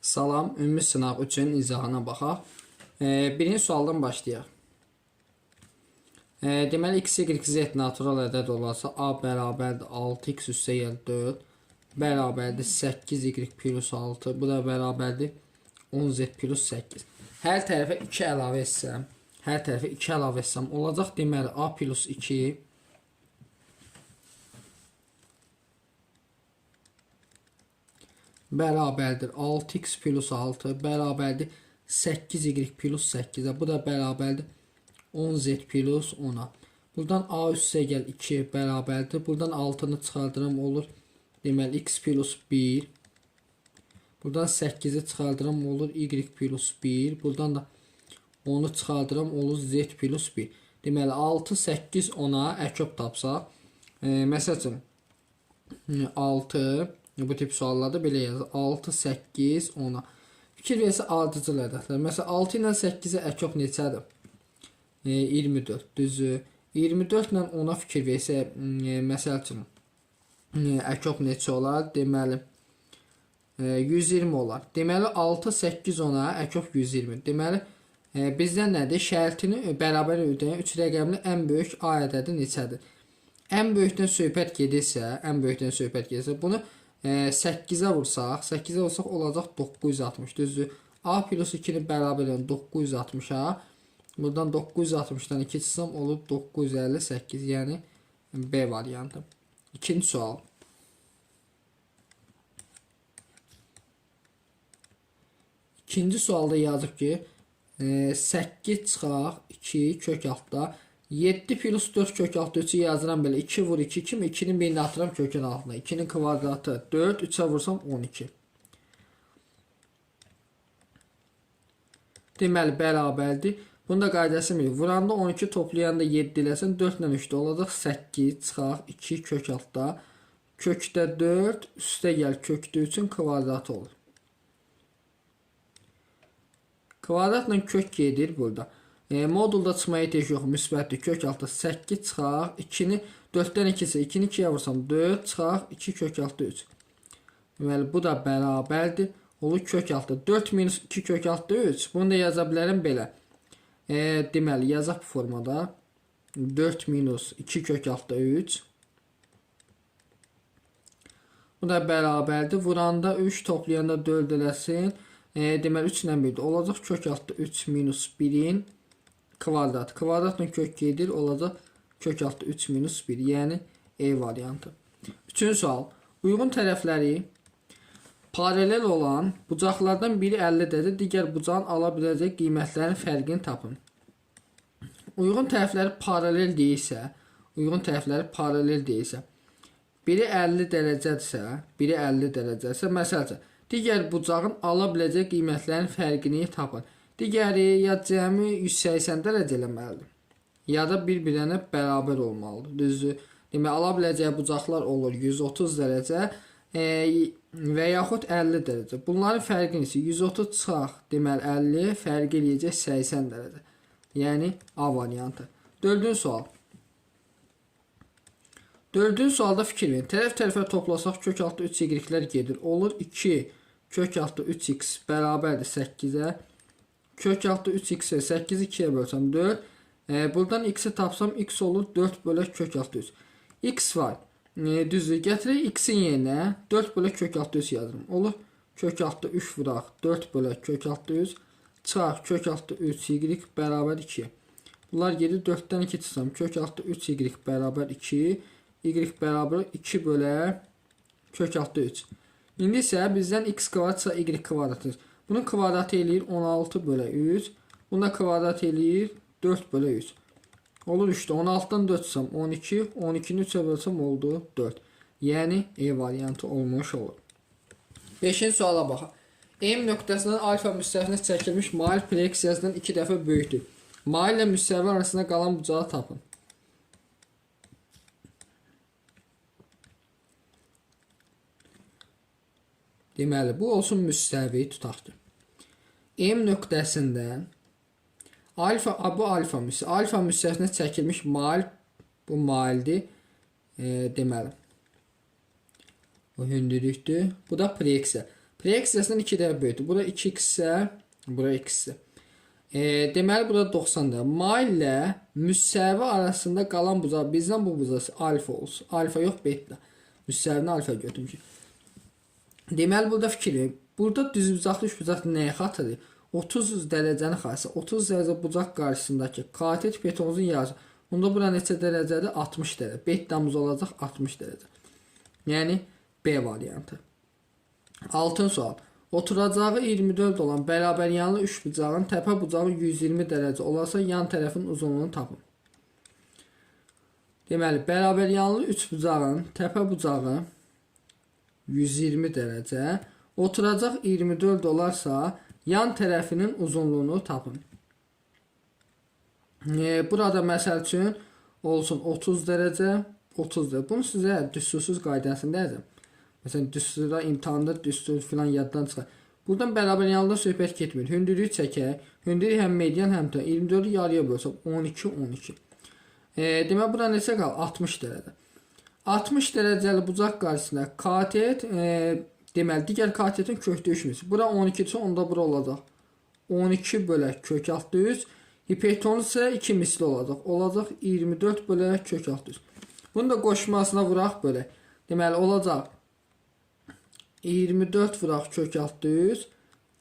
Salam, ümumi sınaq 3-ün izahına baxaq. Birinci sualdan başlayaq. Deməli, x, y, z natural ədəd olarsa, a bərabərdir 6x üstə gəl 4, bərabərdir 8y plus 6, bu da bərabərdir 10z plus 8. Hər tərəfə 2 əlavə etsəm, hər tərəfə 2 əlavə etsəm, olacaq deməli, a plus 2 bərabərdir 6x plus 6 bərabərdir 8y plus 8-ə. Bu da bərabərdir 10z plus 10-a. Buradan a üstə gəl 2 bərabərdir. Buradan 6-nı çıxardıram olur. Deməli x plus 1. Buradan 8-i çıxardıram olur y plus 1. Buradan da 10-u çıxardıram olur z plus 1. Deməli 6, 8, 10-a əköp tapsaq. Məsəl üçün 6, bu tip suallarda belə yazır. 6, 8, 10-a. Fikir versə ardıcıl ədədlər. Məsələn 6 ilə 8-ə əköp neçədir? 24, düzü. 24 ilə 10-a fikir versə, məsəl üçün əköp neçə olar? Deməli 120 olar. Deməli 6, 8, 10-a əköp 120. Deməli bizdən nədir? Şərtini bərabər ödəyən 3 rəqəmli ən böyük A ədədi neçədir? Ən böyükdən söhbət gedirsə, bunu 8-ə vursaq, 8-ə vursaq olacaq 960, düzdür? A plus 2-ni bərabər edən 960-a. Buradan 960-dan 2 çıxsam olur 958, yəni B variantı. İkinci sual. İkinci sualda yazıb ki, 8 çıxaq 2 kök altda 7 plus 4 kök altda 3-ü yazıram belə 2 vur 2 kimi 2-nin birini atıram kökün altına. 2-nin kvadratı 4, 3-ə vursam 12. Deməli bərabərdir. Bunda da qaydası bilir. Vuranda 12, toplayanda 7 eləsən 4 ilə 3-də olacaq 8 çıxaq 2 kök altda. Kökdə 4, üstə gəl kökdə 3-ün kvadratı olur. Kvadratla kök gedir burada. Modulda çıxmaya ehtiyac yox, müsbətdir. Kök altda 8 çıxaq 2-ni 4-dən 2-si 2-ni 2-yə vursam 4 çıxaq 2 kök altda 3. Deməli bu da bərabərdir. Olur kök altda 4 minus 2 kök altda 3. Bunu da yaza bilərəm belə. Deməli yazaq bu formada. 4 minus 2 kök altda 3. Bu da bərabərdir. Vuranda 3, toplayanda 4 eləsin. Deməli 3 ilə 1-dir. Olacaq kök altda 3 minus 1-in kvadrat. Kvadratla kök gedir. Olacaq kök altda 3 minus 1. Yəni E variantı. Üçüncü sual. Uyğun tərəfləri paralel olan bucaqlardan biri 50 dərəcə, digər bucağın ala biləcək qiymətlərin fərqini tapın. Uyğun tərəfləri paralel deyilsə, biri 50 dərəcədirsə, məsəl üçün, digər bucağın ala biləcək qiymətlərin fərqini tapın. Digəri ya cəmi 180 dərəcə eləməlidir, ya da bir-birinə bərabər olmalıdır. Düzdür? Demək, ala biləcəyi bucaqlar olur 130 dərəcə və yaxud 50 dərəcə. Bunların fərqini isə 130 çıxaq, deməli 50, fərqi eləyəcək 80 dərəcə. Yəni A variantı. Dördüncü sual. Dördüncü sualda fikir verin. Tərəf tərəfə toplasaq kök altda 3 y-lər gedir. Olur 2 kök altda 3x bərabərdir 8-ə. Kök altda 3x-ə 8-i 2-yə bölsəm 4. Buradan x-i tapsam x olur 4 bölək kök altda 3. X var. Düzdür. Gətirək x-in yerinə 4 bölək kök altda 3 yazıram. Olur kök altda 3 vuraq 4 bölək kök altda 3. Çıxaq kök altda 3 y bərabər 2. Bunlar gedir 4-dən 2 çıxsam kök altda 3 y bərabər 2. Y bərabər 2 bölək kök altda 3. İndi isə bizdən x kvadrat y kvadratı. Bunun kvadratı eləyir 16 bölək 3. Bunda kvadrat eləyir 4 bölək 3. Olur 3-də 16-dan 4 çıxsam 12. 12-ni 3-ə bölsəm oldu 4. Yəni E variantı olmuş olur. 5-ci suala baxaq. M nöqtəsindən alfa müstəvinə çəkilmiş mail proyeksiyasından 2 dəfə böyükdür. Mail ilə müstəvi arasında qalan bucağı tapın. Deməli, bu olsun müstəvi tutaq ki. M nöqtəsindən alfa, bu alfa müstəvi, alfa müstəvinə çəkilmiş mail, bu maildir. Deməli, bu hündürlükdür. Bu da proyeksiya. Proyekt hissəsindən 2 dəfə böyükdür. Bura 2x isə, bura x isə. Deməli, burada 90 dərəcə. Mail ilə müstəvi arasında qalan bucaq, bizdən bu bucaq alfa olsun. Alfa yox, beta. Müstəvini alfa götürmüşük. Deməli, burada fikir verin. Burada düzbucaqlı üçbucaq nəyə xatırlayır? 30 dərəcəni xarisi. 30 dərəcə bucaq qarşısındakı katet hipotenuzun yarısı. Onda bura neçə dərəcədir? 60 dərəcə. Betamız olacaq 60 dərəcə. Yəni, B variantı. Altıncı sual. Oturacağı 24 olan bərabər yanlı üçbucağın təpə bucağı 120 dərəcə olarsa, yan tərəfin uzunluğunu tapın. Deməli, bərabər yanlı üçbucağın təpə bucağı 120 dərəcə, oturacaq 24 olarsa, yan tərəfinin uzunluğunu tapın. Burada məsəl üçün olsun 30 dərəcə, 30 dərəcə. Bunu sizə düstursuz qaydasında deyəcəm. Məsələn, düsturda, imtahanda düstur filan yaddan çıxar. Buradan bərabər yanlıdan söhbət getmir. Hündürlüyü çəkək. Hündürlük həm median, həm də 24-ü yarıya bölsəm 12, 12. Demək, bura neçə qalır? 60 dərəcə. 60 dərəcəli bucaq qarşısında katet, deməli, digər katetin kökdə 3. Bura 12-dirsə, onda bura olacaq. 12 bölək kök altı 3. Hipotenuz isə 2 misli olacaq. Olacaq 24 bölək kök altı 3. Bunu da qoşmasına vuraq bölək. Deməli, olacaq 24 vuraq kök altı 3.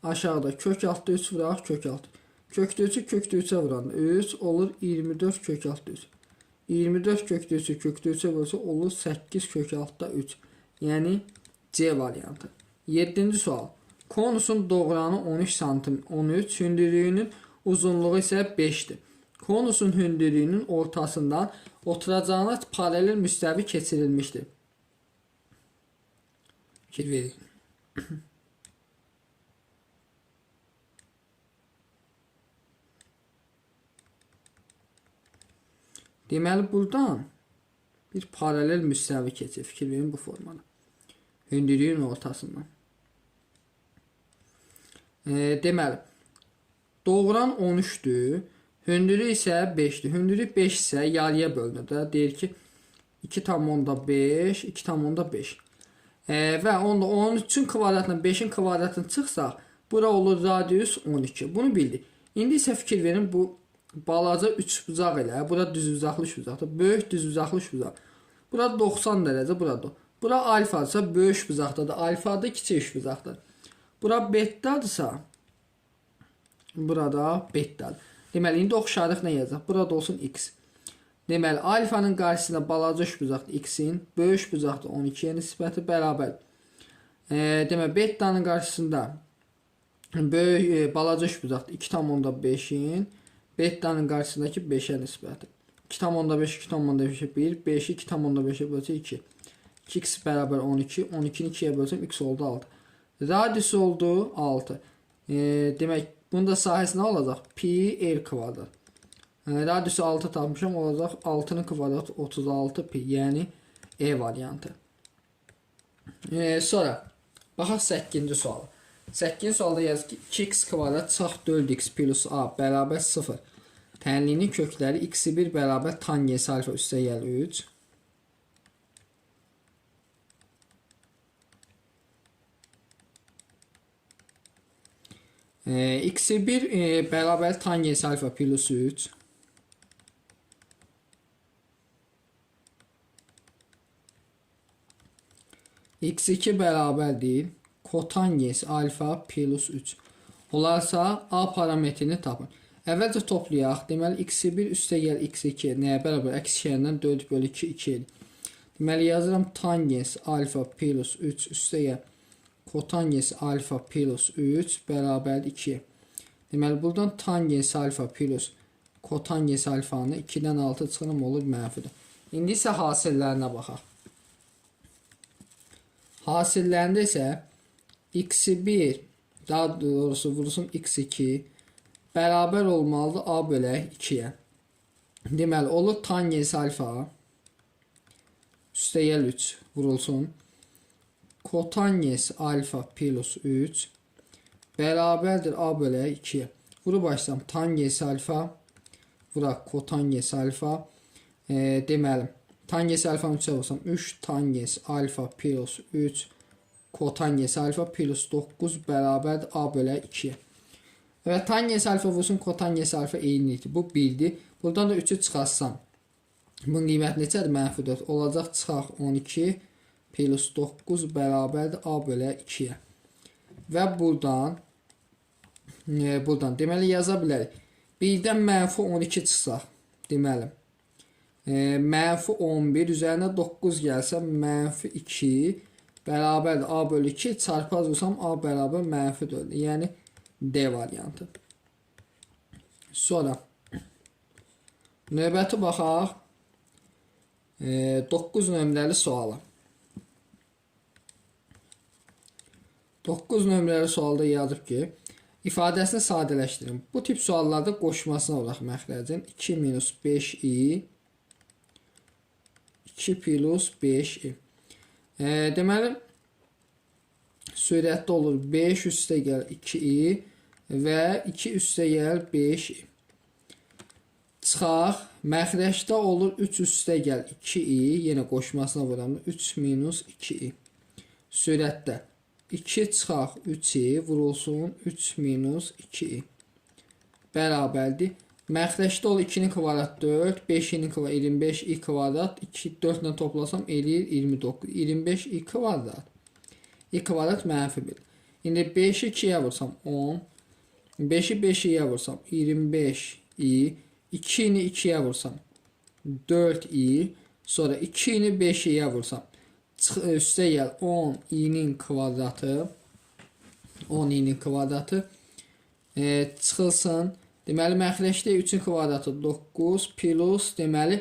Aşağıda kök altı 3 vuraq kök altı. Kökdə 3-ü kökdə 3-ə vuranda 3 olur 24 kök altı 3. 24 kökdə 3-ü kökdə 3-ə vursa olur 8 kök altı 3. Yəni C variantı. 7-ci sual. Konusun doğranı 13 santim 13, hündürlüyünün uzunluğu isə 5-dir. Konusun hündürlüyünün ortasından oturacağına paralel müstəvi keçirilmişdir. Fikir verin. Deməli, buradan bir paralel müstəvi keçir. Fikir verin bu formada. Hündürlüyün ortasından. Deməli, doğran 13-dür. Hündürlük isə 5-dir. Hündürlük 5 isə yarıya bölünür də. Deyir ki, 2,5, 2,5. Və onda 13-ün kvadratından 5-in kvadratını çıxsaq, bura olur radius 12. Bunu bildik. İndi isə fikir verin, bu balaca üçbucaq ilə, bura düzbucaqlı üçbucaqdır. Böyük düzbucaqlı üçbucaq. Bura 90 dərəcə, burada. Bura alfadırsa, böyük üçbucaqdadır. Alfadır, kiçik üçbucaqdadır. Bura betadırsa, burada betadır. Deməli, indi oxşarlıq nə yazacaq? Burada olsun x. Deməli, alfanın qarşısında balaca üçbucaqdır x-in, böyük üçbucaqdır 12-yə nisbəti bərabər. Deməli, betanın qarşısında böyük, balaca üçbucaqdır 2,5-in, betanın qarşısındakı 5-ə nisbəti. 2,5, 2,5-ə 1, 5-i 2,5-ə bölsə 2. 2x bərabər 12, 12-ni 2-yə bölsəm x oldu 6. Radius oldu 6. Demək, bunun da sahəsi nə olacaq? Pi r kvadrat. Radiusu 6 tapmışam, olacaq 6-nın kvadratı 36 pi, yəni E variantı. Sonra, baxaq 8-ci suala. 8-ci sualda yazır ki, 2x kvadrat çıx 4x plus a bərabər 0. Tənliyinin kökləri x1 bərabər tangens alfa üstə gəl 3. X1 bərabər tangens alfa plus 3. X2 bərabərdir kotangens alfa plus 3. Olarsa A parametrini tapın. Əvvəlcə toplayaq. Deməli, x1 üstə gəl x2 nəyə bərabər? Əks işlərindən 4 bölü 2, 2 edir. Deməli, yazıram tangens alfa plus 3 üstə gəl kotangens alfa plus 3 bərabərdir 2. Deməli, buradan tangens alfa plus kotangens alfanı 2-dən 6 çıxırım, olur mənfidir. İndi isə hasillərinə baxaq. Hasillərində isə x1, daha doğrusu vurulsun x2 bərabər olmalıdır a bölək 2-yə. Deməli, olur tangens alfa üstə gəl 3 vurulsun. Kotangens alfa plus 3 bərabərdir a bölək 2-yə. Vurub açsam tangens alfa vuraq kotangens alfa. Deməli, tangens alfanı 3-ə vursam 3 tangens alfa plus 3 Kotangens alfa plus 9 bərabərdir A bölə 2-yə. Və tangens alfa vursun kotangens alfa eynidir. Bu 1-dir. Buradan da 3-ü çıxarsam, bunun qiyməti neçədir? Mənfi 4. Olacaq çıxaq 12 plus 9 bərabərdir A bölə 2-yə. Və buradan deməli yaza bilərik. 1-dən mənfi 12 çıxsaq, deməli, mənfi 11 üzərinə 9 gəlsə, mənfi 2 bərabərdir A bölü 2, çarpaz vursam A bərabər mənfi 4. Yəni D variantı. Sonra növbəti baxaq 9 nömrəli suala. 9 nömrəli sualda yazıb ki, ifadəsini sadələşdirin. Bu tip suallarda qoşmasına vuraq məxrəcin. 2 minus 5i 2 plus 5i. Deməli, sürətdə olur 5 üstə gəl 2i və 2 üstə gəl 5i. Çıxaq, məxrəcdə olur 3 üstə gəl 2i, yenə qoşmasına vuram 3 minus 2i. Sürətdə 2 çıxaq 3i vurulsun 3 minus 2i bərabərdir. Məxrəcdə olur 2-nin kvadrat 4, 5-nin kvadrat 25 i kvadrat, 2, 4 ilə toplasam eləyir 29, 25 i kvadrat. I kvadrat mənfi 1. İndi 5-i 2-yə vursam 10, 5-i 5-i vursam 25 i, 2-ni 2-yə vursam 4i, sonra 2-ni 5-i vursam, üstə gəl 10 i-nin kvadratı, 10 i-nin kvadratı çıxılsın. Deməli, məxrəcdə 3-ün kvadratı 9 plus, deməli,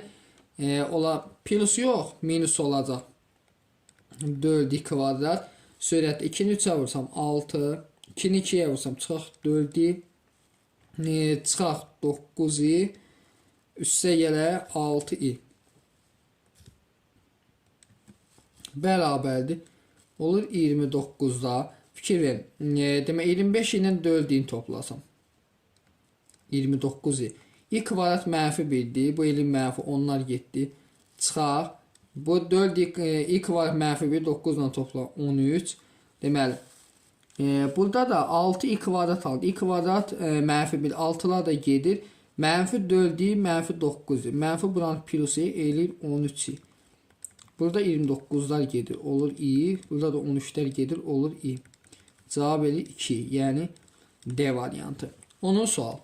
plus yox, minus olacaq. 4i kvadrat. Sürət 2-ni 3-ə vursam 6, 2-ni 2-yə vursam çıxaq 4i, çıxaq 9i, üstə gələ 6i. Bərabərdir. Olur 29-da. Fikir verin. Demək, 25 ilə 4-ni toplasam. 29i. I kvadrat mənfi 1-dir. Bu elin mənfi, onlar getdi. Çıxaq. Bu 4 i kvadrat mənfi 1, 9 ilə topla 13. Deməli, burada da 6 i kvadrat aldı. I kvadrat mənfi 1, 6-lar da gedir. Mənfi 4i, mənfi 9i. Mənfi buranın plusu eləyir 13i. Burada 29-lar gedir, olur i. Burada da 13-lər gedir, olur i. Cavab eləyir 2, yəni D variantı. 10-cu sual.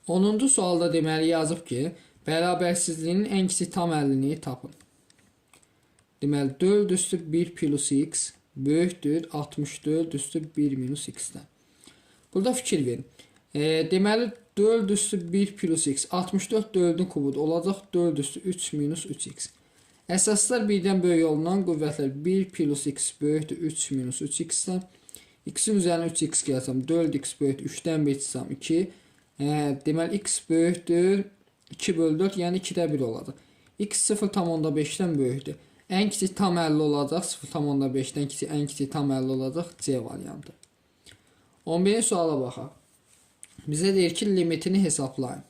10-cu sualda deməli yazıb ki, bərabərsizliyinin ən kiçik tam əllini tapın. Deməli, 4 üstü 1 plus x böyükdür 64 üstü 1 minus x-dən. Burada fikir verin. Deməli, 4 üstü 1 plus x, 64 4-ün kubudur. Olacaq 4 üstü 3 minus 3x. Əsaslar 1-dən böyük olunan qüvvətlər 1 plus x böyükdür 3 minus 3x-dən. X-in üzərinə 3x gəlsəm 4x böyükdür 3-dən 1 çıxsam 2. Deməli, x böyükdür 2 bölü 4, yəni 2-də 1 olacaq. X 0,5-dən böyükdür. Ən kiçik tam 50 olacaq. 0,5-dən kiçik ən kiçik tam 50 olacaq. C variantı. 11-ci suala baxaq. Bizə deyir ki, limitini hesablayın.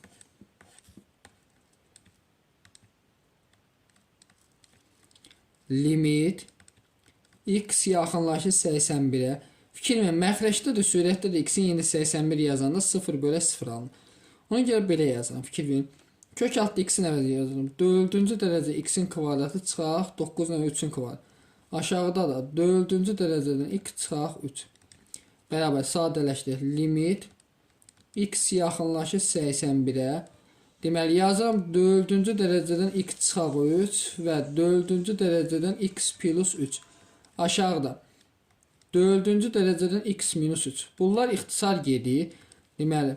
Limit x yaxınlaşır 81-ə. Fikir verin, məxrəcdə də, sürətdə də x-in yeni 81 yazanda 0 bölə 0 alın. Ona görə belə yazıram. Fikir verin. Kök altı x-in əvəzi yazıram. 4-cü dərəcə x-in kvadratı çıxaq 9 ilə 3-ün kvadratı. Aşağıda da 4-cü dərəcədən x çıxaq 3. Bərabər sadələşdir. Limit x yaxınlaşır 81-ə. Deməli, yazıram 4-cü dərəcədən x çıxaq 3 və 4-cü dərəcədən x plus 3. Aşağıda 4-cü dərəcədən x minus 3. Bunlar ixtisar gedir. Deməli,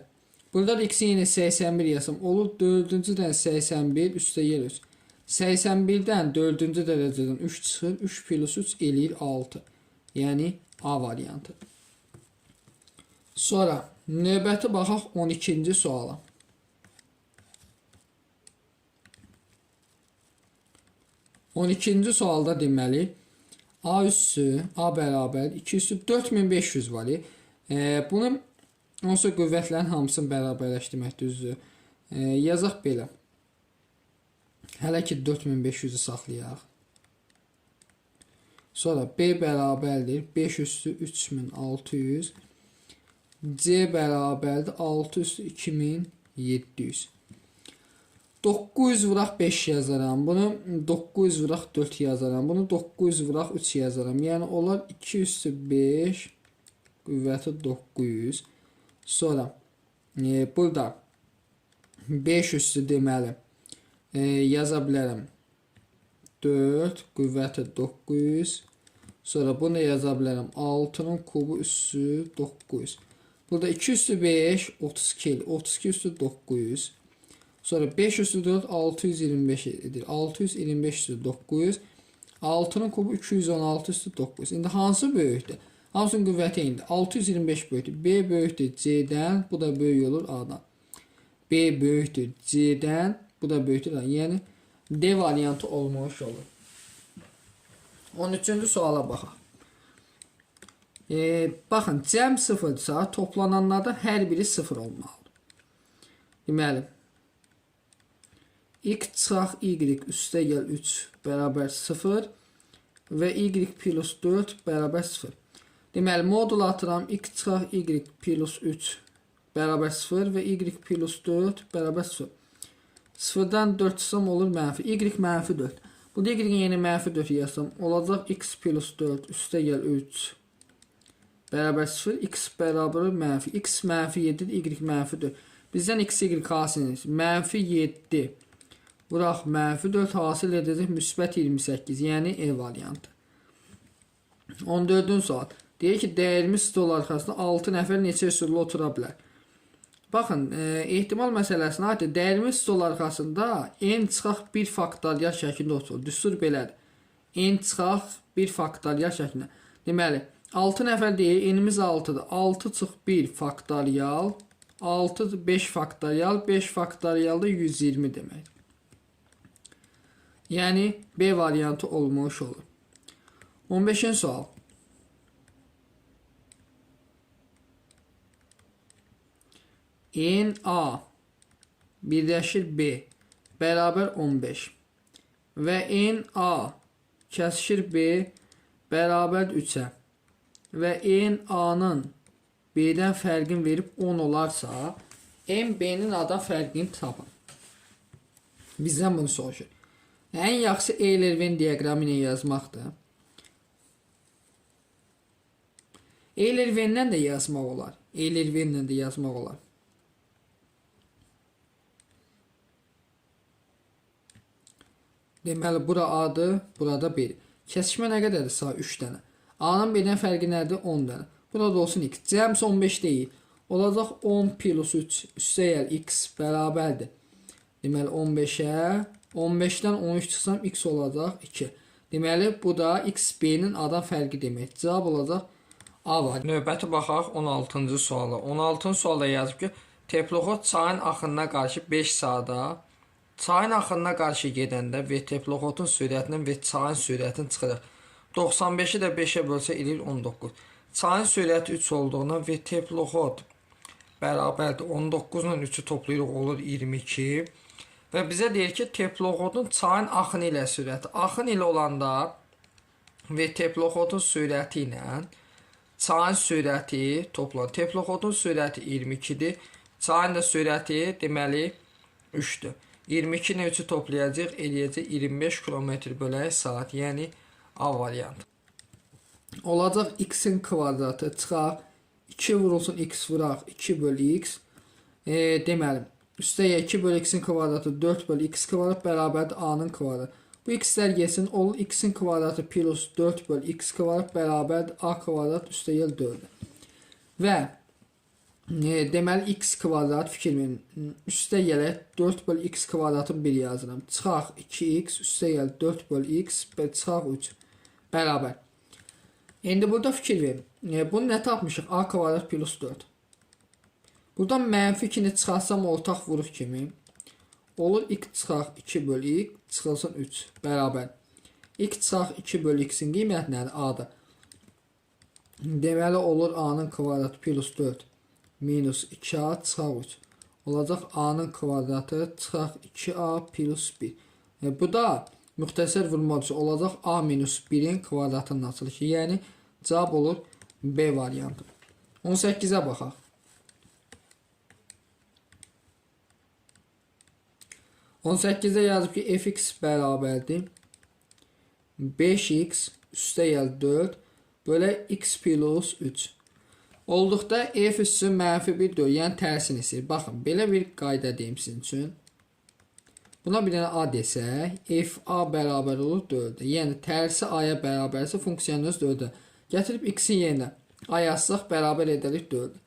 burada da x-in yenə 81 yazsam olur. 4-cü dərəcədən 81 üstə gəl 3. 81-dən 4-cü dərəcədən 3 çıxır. 3 plus 3 eləyir 6. Yəni A variantı. Sonra növbəti baxaq 12-ci suala. 12-ci sualda deməli A üssü A bərabər 2 üssü 4500 var. Bunu onsuz qüvvətlərin hamısını bərabərləşdirmək düzdür. Yazaq belə. Hələ ki 4500-ü saxlayaq. Sonra B bərabərdir 5 üstü 3600. C bərabərdir 6 üstü 2700. 900 vuraq 5 yazaram. Bunu 900 vuraq 4 yazaram. Bunu 900 vuraq 3 yazaram. Yəni olar 2 üstü 5 qüvvəti 900. Sonra burada 5 üstü deməli yaza bilərəm. 4 qüvvəti 900. Sonra bunu yaza bilərəm. 6-nın kubu üstü 900. Burada 2 üstü 5 32 eləyir. 32 üstü 900. Sonra 5 üstü 4 625 edir. 625 üstü 900. 6-nın kubu 216 üstü 900. İndi hansı böyükdür? Hansının qüvvəti eynidir? 625 böyükdür. B böyükdür C-dən, bu da böyük olur A-dan. B böyükdür C-dən, bu da böyükdür A-dan. Yəni D variantı olmuş olur. 13-cü suala baxaq. Baxın, cəm 0-dırsa toplananlardan hər biri 0 olmalıdır. Deməli, x çıxaq y üstə gəl 3 bərabər 0 və y plus 4 bərabər 0. Deməli, modul atıram x çıxaq y plus 3 bərabər 0 və y plus 4 bərabər 0. 0-dan 4 çıxsam olur mənfi. Y mənfi 4. Burada y-in yeni mənfi 4 yazsam olacaq x plus 4 üstə gəl 3 bərabər 0. X bərabər mənfi. X mənfi 7-dir, y mənfi 4. Bizdən x, y hasil edir. Mənfi 7 vuraq mənfi 4 hasil edəcək müsbət 28, yəni E variantı. 14-cü sual. Deyir ki, dəyirmi stol arxasında 6 nəfər neçə üsulla otura bilər? Baxın, ehtimal məsələsinə aiddir. Dəyirmi stol arxasında n çıxaq 1 faktorial şəklində oturur. Düstur belədir. N çıxaq 1 faktorial şəklində. Deməli, 6 nəfər deyir, n-imiz 6-dır. 6 çıx 1 faktorial, 6 5 faktorial, 5 faktorial da 120 deməkdir. Yəni, B variantı olmuş olur. 15-ci sual. N A birləşir B bərabər 15 və N A kəsişir B bərabər 3-ə və N A-nın B-dən fərqini verib 10 olarsa, N B-nin A-dan fərqini tapın. Bizdən bunu soruşur. Ən yaxşısı Euler-Venn diaqramı ilə yazmaqdır. Euler-Venn'dən də yazmaq olar. Euler-Venn'lə də yazmaq olar. Deməli, bura A-dır, burada B. Kəsişmə nə qədərdir? Sağ 3 dənə. A-nın B-dən fərqi nədir? 10 dənə. Burada olsun x. Cəmsi 15 deyil. Olacaq 10 plus 3 üstə gəl x bərabərdir. Deməli, 15-ə 15-dən 13 çıxsam x olacaq 2. Deməli, bu da x B-nin A-dan fərqi demək. Cavab olacaq A var. Növbəti baxaq 16-cı suala. 16-cı sualda yazıb ki, teploxod çayın axınına qarşı 5 saata çayın axınına qarşı gedəndə və teploxodun sürətindən və çayın sürətini çıxırıq. 95-i də 5-ə bölsə eləyir 19. Çayın sürəti 3 olduğundan və teploxod bərabərdir. 19 ilə 3-ü toplayırıq olur 22. Və bizə deyir ki, teploxodun çayın axını ilə sürəti. Axın ilə olanda və teploxodun sürəti ilə çayın sürəti toplanır. Teploxodun sürəti 22-dir. Çayın da sürəti deməli 3-dür. 22 ilə 3-ü toplayacaq, eləyəcək 25 km bölək saat, yəni A variantı. Olacaq x-in kvadratı çıxaq, 2 vurulsun x vuraq 2 bölü x. Deməli, üstəyə 2 bölü x-in kvadratı 4 bölü x kvadrat bərabərdir a-nın kvadratı. Bu x-lər getsin, olur x-in kvadratı plus 4 bölü x kvadrat bərabərdir a kvadrat üstəgəl 4-ə. Və deməli x kvadrat fikir verin. Üstə gələk 4 bölü x kvadratın 1 yazıram. Çıxaq 2x üstə gəl 4 bölü x və çıxaq 3 bərabər. İndi burada fikir verin. Bunu nə tapmışıq? A kvadrat plus 4. Buradan mənfi 2-ni çıxarsam ortaq vuruq kimi olur x çıxaq 2 bölü x çıxılsın 3 bərabər. X çıxaq 2 bölü x-in qiyməti nədir? A-dır. Deməli olur a-nın kvadratı plus 4 minus 2a çıxaq 3. Olacaq a-nın kvadratı çıxaq 2a plus 1. Bu da Müxtəsər vurma cüsü olacaq A minus 1-in kvadratının açılışı. Yəni cavab olur B variantı. 18-ə baxaq. 18-də yazıb ki, fx bərabərdir 5x üstə gəl 4 bölə x plus 3. Olduqda f üssü mənfi 1 4, yəni tərsini istəyir. Baxın, belə bir qayda deyim sizin üçün. Buna bir dənə a desək, f a bərabər olur 4-ə. Yəni tərsi a-ya bərabərsə funksiyanın öz 4-ə. Gətirib x-in yerinə a yazsaq bərabər edərik 4-ə.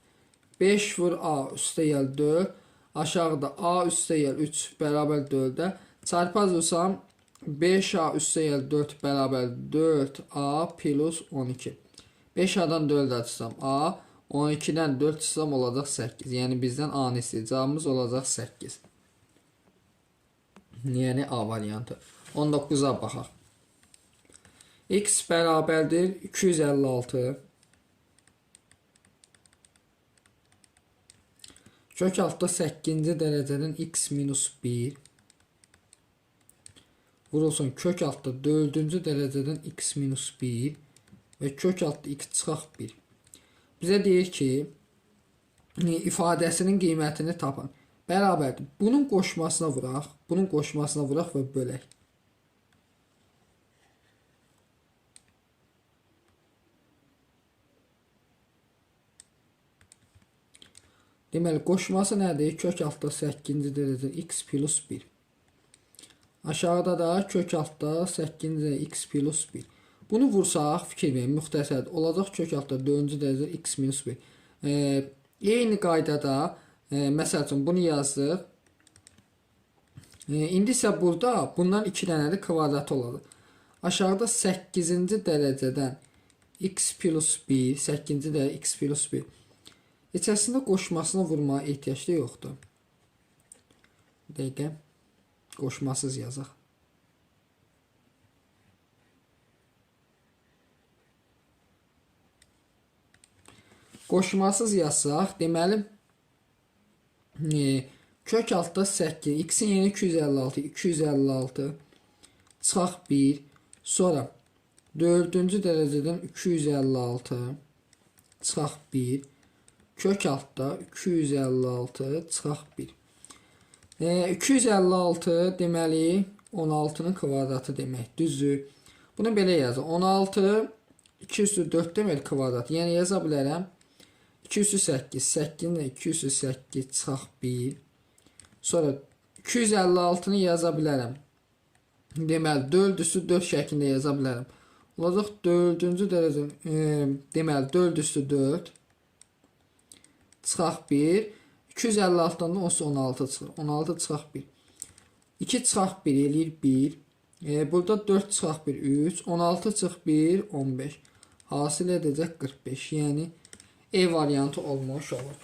5 vur a üstə gəl 4. Aşağıda a üstə gəl 3 bərabər 4-ə. Çarpaz vursam 5a üstə gəl 4 bərabər 4a plus 12. 5a-dan 4 açsam a, 12-dən 4 çıxsam olacaq 8. Yəni bizdən a-nı istəyir. Cavabımız olacaq 8. Yəni A variantı. 19-a baxaq. X bərabərdir 256. Kök altda 8-ci dərəcədən x minus 1 vurulsun kök altda 4-cü dərəcədən x minus 1 və kök altda x çıxaq 1. Bizə deyir ki, ifadəsinin qiymətini tapın. Bərabərdir. Bunun qoşmasına vuraq, bunun qoşmasına vuraq və bölək. Deməli, qoşması nədir? Kök altda 8-ci dərəcə x plus 1. Aşağıda da kök altda 8-ci x plus 1. Bunu vursaq, fikir verin, müxtəsərdir. Olacaq kök altda 4-cü dərəcə x minus 1. Eyni qaydada, məsəl üçün, bunu yazdıq. İndi isə burada bundan 2 dənədir kvadratı olacaq. Aşağıda 8-ci dərəcədən x plus 1, 8-ci dərəcə x plus 1. İçərisində qoşmasına vurmağa ehtiyac da yoxdur. Bir dəqiqə. Qoşmasız yazaq. Qoşmasız yazsaq, deməli, kök altda 8, x-in yeni 256, 256, çıxaq 1, sonra 4-cü dərəcədən 256, çıxaq 1, kök altda 256, çıxaq 1. 256 deməli 16-nın kvadratı demək, düzdür. Bunu belə yazaq. 16, 2 üstü 4 demək kvadrat. Yəni yaza bilərəm. 2 üstü 8, 8-in 2 üstü 8 çıxaq 1. Sonra 256-nı yaza bilərəm. Deməli 4 üstü 4 şəklində yaza bilərəm. Olacaq 4-cü dərəcə, deməli 4 üstü 4 çıxaq 1. 256-dan da 16 çıxır. 16 çıxaq 1. 2 çıxaq 1 eləyir 1. Burada 4 çıxaq 1, 3. 16 çıx 1, 15. Hasil edəcək 45. Yəni E variantı olmuş olur.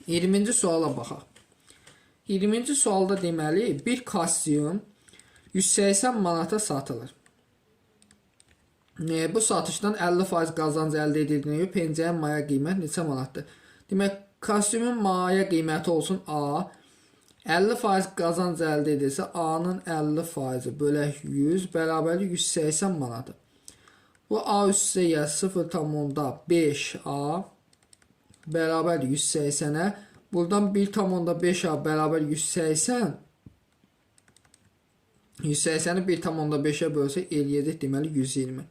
20-ci suala baxaq. 20-ci sualda deməli bir kostyum 180 manata satılır. Bu satışdan 50% qazanc əldə edildiyinə görə pencəyin maya qiyməti neçə manatdır? Demək, kostyumun maya qiyməti olsun A. 50% qazanc əldə edilsə, A-nın 50% bölək 100 bərabərdir 180 manatdır. Bu A üstə gəl 0,5A bərabərdir 180-ə. Buradan 1,5A bərabər 180. 180-i 1,5-ə bölsək eləyəcək deməli 120.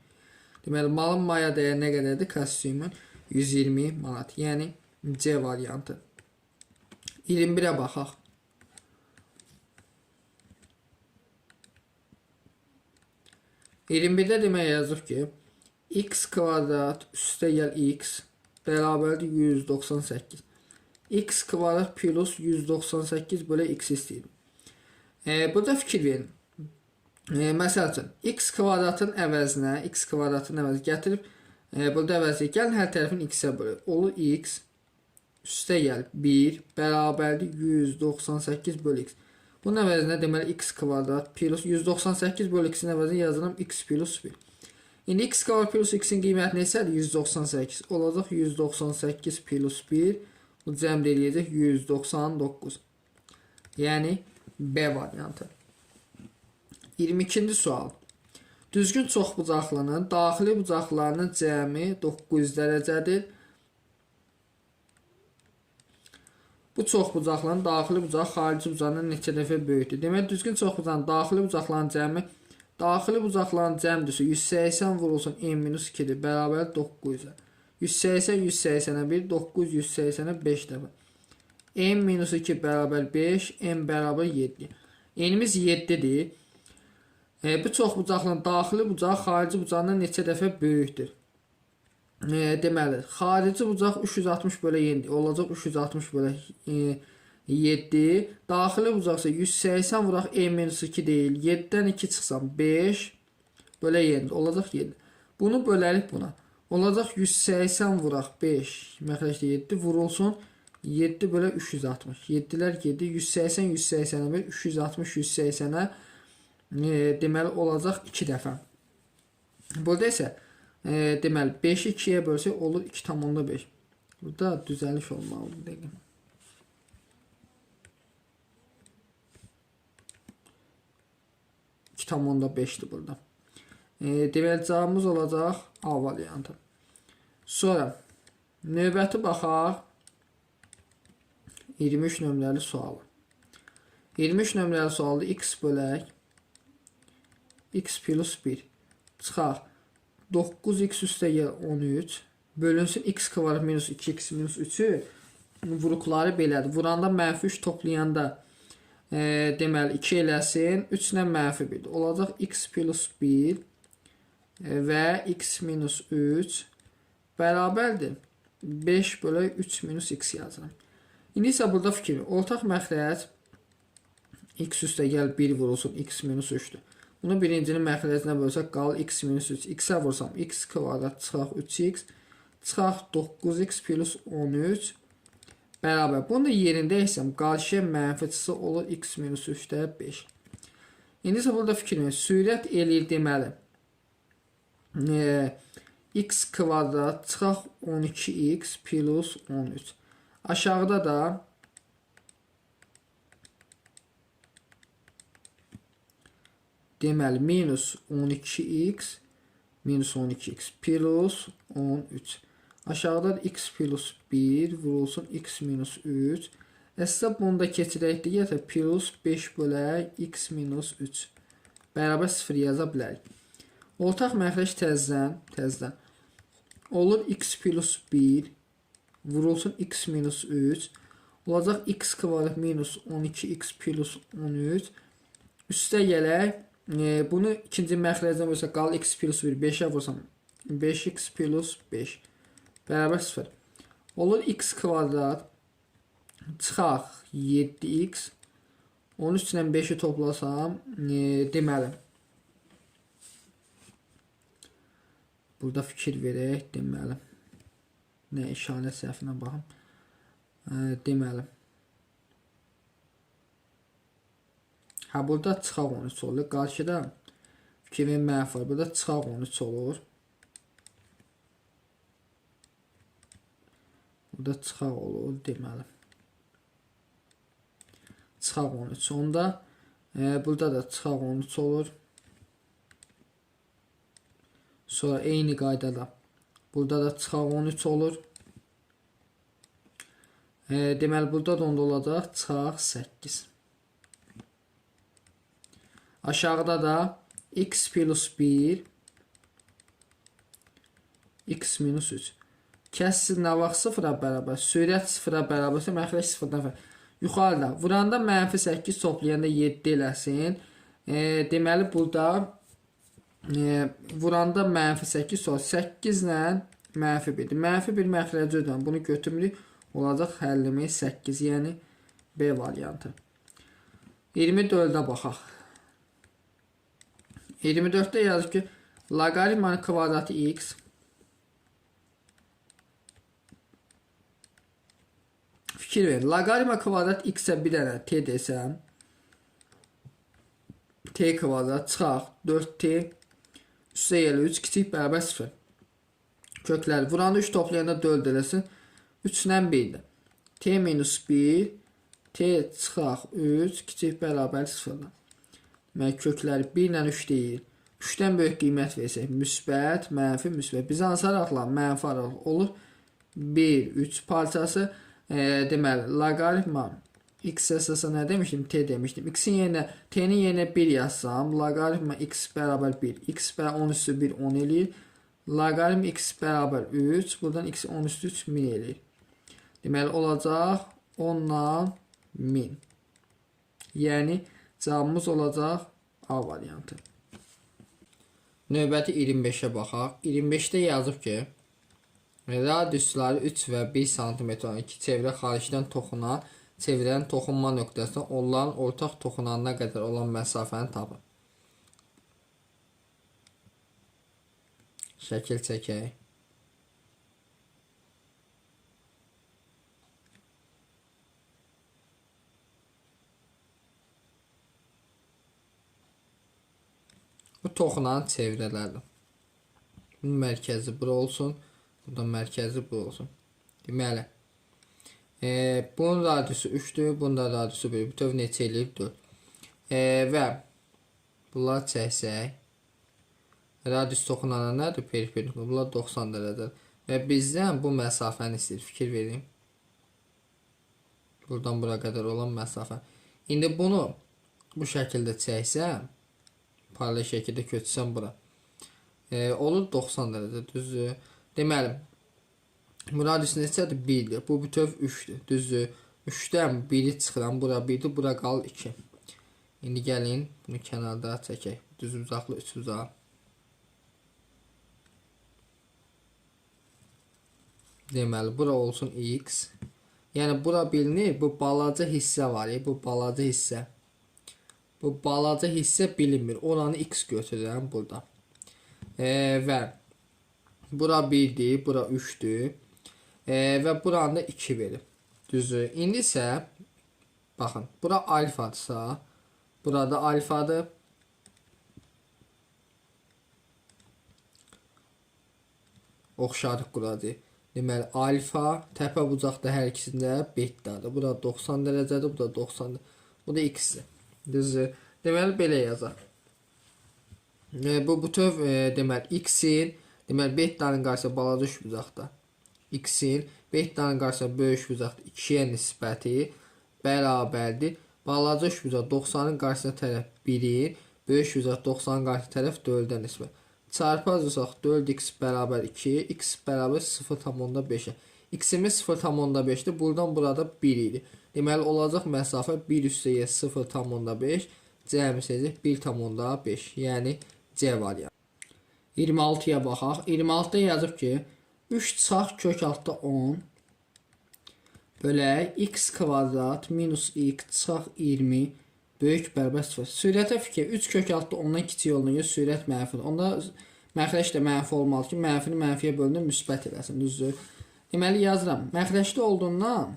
Deməli malın maya dəyəri nə qədərdir? Kostyumun 120 manat. Yəni C variantı. 21-ə baxaq. 21-də demək yazıb ki, x kvadrat üstə gəl x bərabərdir 198. X kvadrat plus 198 bölə x istəyir. Burada fikir verin. Məsəl üçün, x kvadratın əvəzinə, x kvadratın əvəzinə gətirib, burada əvəzinə gəlin hər tərəfin x-ə bölək. Olur x üstə gəl 1 bərabərdir 198 bölü x. Bunun əvəzinə deməli x kvadrat plus 198 bölü x-in əvəzinə yazıram x plus 1. İndi x kvadrat plus x-in qiyməti neçədir? 198. Olacaq 198 plus 1. Bu cəm eləyəcək 199. Yəni B variantı. 22-ci sual. Düzgün çoxbucaqlının daxili bucaqlarının cəmi 900 dərəcədir. Bu çoxbucaqlının daxili bucağı xarici bucağından neçə dəfə böyükdür? Demək, düzgün çoxbucağın daxili bucaqlarının cəmi daxili bucaqların cəmdirsə 180 vurulsun n-2-dir, bərabər 900-ə. 180 180-ə 1, 9 180-ə 5 dəfə. N-2 bərabər 5, n bərabər 7. N'imiz 7-dir. Bu çoxbucaqlının daxili bucağı xarici bucağından neçə dəfə böyükdür? Deməli, xarici bucaq 360 bölə 7 olacaq 360 bölə 7. Daxili bucaq isə 180 vuraq n-2 deyil. 7-dən 2 çıxsam 5 bölə 7 olacaq 7. Bunu bölərik buna. Olacaq 180 vuraq 5, məxrəcdə 7 vurulsun 7 bölə 360. 7-lər 7, 180 180-ə 1, 360 180-ə deməli olacaq 2 dəfə. Burada isə deməli 5-i 2-yə bölsək olur 2,5. Burada düzəliş olmalıdır dedim. 2,5-dir burada. Deməli cavabımız olacaq A variantı. Sonra növbəti baxaq 23 nömrəli sualı. 23 nömrəli sualda x bölək x plus 1 çıxaq 9x üstə gəl 13 bölünsün x kvadrat minus 2x minus 3-ü vuruqları belədir. Vuranda mənfi 3 toplayanda deməli 2 eləsin 3 ilə mənfi 1 olacaq x plus 1 və x minus 3 bərabərdir 5 bölək 3 minus x yazıram. İndi isə burada fikir. Ortaq məxrəc x üstə gəl 1 vurulsun x minus 3-dür. Bunu birincinin məxrəcinə bölsək qalır x minus 3. X-ə vursam x kvadrat çıxaq 3x çıxaq 9x plus 13 bərabər. Bunu da yerində etsəm qarşıya mənfi çıxsa olur x minus 3-də 5. İndi isə burada fikir verin. Sürət eləyir deməli. X kvadrat çıxaq 12x plus 13. Aşağıda da deməli minus 12x minus 12x plus 13. Aşağıda da x plus 1 vurulsun x minus 3. Əslində bunu da keçirək deyək plus 5 bölək x minus 3 bərabər 0 yaza bilərik. Ortaq məxrəc təzədən olur x plus 1 vurulsun x minus 3 olacaq x kvadrat minus 12x plus 13. Üstə gələk. Bunu ikinci məxrəcdən bölsək qalır x plus 1 5-ə vursam 5x plus 5 bərabər 0. Olur x kvadrat çıxaq 7x 13 ilə 5-i toplasam deməli burada fikir verək deməli nə işarə səhvinə baxım deməli hə burada çıxaq 13 olur. Qarşıda fikir verin mənfi var. Burada çıxaq 13 olur. Burada çıxaq olur deməli. Çıxaq 13. Onda burada da çıxaq 13 olur. Sonra eyni qaydada burada da çıxaq 13 olur. Deməli burada da onda olacaq çıxaq 8. Aşağıda da x plus 1 x minus 3. Kəsr nə vaxt 0-a bərabər? Sürət 0-a bərabərsə məxrəc 0-dan fərq. Yuxarıda vuranda mənfi 8 toplayanda 7 eləsin. Deməli burada vuranda mənfi 8 sonra 8 ilə mənfi 1-dir. Mənfi 1 məxrəci ödəm. Bunu götürmürük. Olacaq həllimiz 8, yəni B variantı. 24-ə baxaq. 24-də yazır ki, loqaritmanın kvadratı x fikir verin. Loqaritma kvadrat x-ə bir dənə t desəm t kvadrat çıxaq 4t üstə gəlir 3 kiçik bərabər 0. Kökləri vuranda 3 toplayanda 4 eləsin. 3 ilə 1-dir. T minus 1 t çıxaq 3 kiçik bərabər 0-dan. Deməli, kökləri 1 ilə 3 deyil. 3-dən böyük qiymət versək, müsbət, mənfi, müsbət. Bizə hansı aralıqlar? Mənfi aralıq olur. 1, 3 parçası. Deməli, loqaritma x əsasa nə demişdim? T demişdim. X-in yerinə, T-nin yerinə 1 yazsam, loqaritma x bərabər 1. X bərabər 10 üstü 1, 10 eləyir. Loqaritm x bərabər 3. Buradan x 10 üstü 3 1000 eləyir. Deməli, olacaq 10-dan 1000. Yəni, cavabımız olacaq A variantı. Növbəti 25-ə baxaq. 25-də yazıb ki, radiusları 3 və 1 sm olan iki çevrə xaricdən toxunan çevrənin toxunma nöqtəsinə onların ortaq toxunanına qədər olan məsafəni tapın. Şəkil çəkək. Bu toxunan çevrələrdir. Bunun mərkəzi bura olsun. Burada mərkəzi bu olsun. Deməli, bunun radiusu 3-dür, bunun da radiusu 1. Bütöv neçə eləyib? 4. Və bunlar çəksək, radius toxunana nədir? Perpendikular. Bunlar 90 dərəcədir. Və bizdən bu məsafəni istəyir. Fikir verin. Buradan bura qədər olan məsafə. İndi bunu bu şəkildə çəksəm, paralel şəkildə köçsəm bura. Olur 90 dərəcə, düzdür. Deməli, bu radius neçədir? 1-dir. Bu bütöv 3-dür, düzdür. 3-dən 1-i çıxıram, bura 1-dir, bura qalır 2. İndi gəlin, bunu kənarda çəkək. Düz uzaqlı, 3 uzaq. Deməli, bura olsun x. Yəni, bura bilinir, bu balaca hissə var, bu balaca hissə. Bu balaca hissə bilinmir. Oranı x götürürəm burada. Və bura 1-dir, bura 3-dür. Və buranı da 2 verib. Düzdür. İndi isə, baxın, bura alfadırsa, burada alfadır. Oxşarlıq quracaq. Deməli, alfa təpə bucaqda hər ikisində betadır. Bura 90 dərəcədir, bu da 90-dır. Bu da x-dir. Düzdür. Deməli, belə yazaq. Bu bütöv, deməli, x-in, deməli, betanın qarşısında balaca üçbucaqda x-in, betanın qarşısında böyük üçbucaqda 2-yə nisbəti bərabərdir. Balaca üçbucaq 90-ın qarşısına tərəf 1-in, böyük üçbucaq 90-ın qarşısına tərəf 4-ə nisbət. Çarpazlasaq 4x bərabər 2, x bərabər 0,5-ə. X-imiz 0,5-dir. Buradan burada 1 idi. Deməli, olacaq məsafə 1 üstəyə 0,5, cəmi edəcək 1,5. Yəni, C variantı. 26-ya baxaq. 26-da yazıb ki, 3 çıxaq kök altda 10 bölək x kvadrat minus x çıxaq 20 böyük bərabər 0. Sürətə fikir 3 kök altda 10-dan kiçik olduğuna görə sürət mənfidir. Onda məxrəc də mənfi olmalıdır ki, mənfini mənfiyə bölündə müsbət eləsin. Düzdür. Deməli, yazıram. Məxrəcdə olduğundan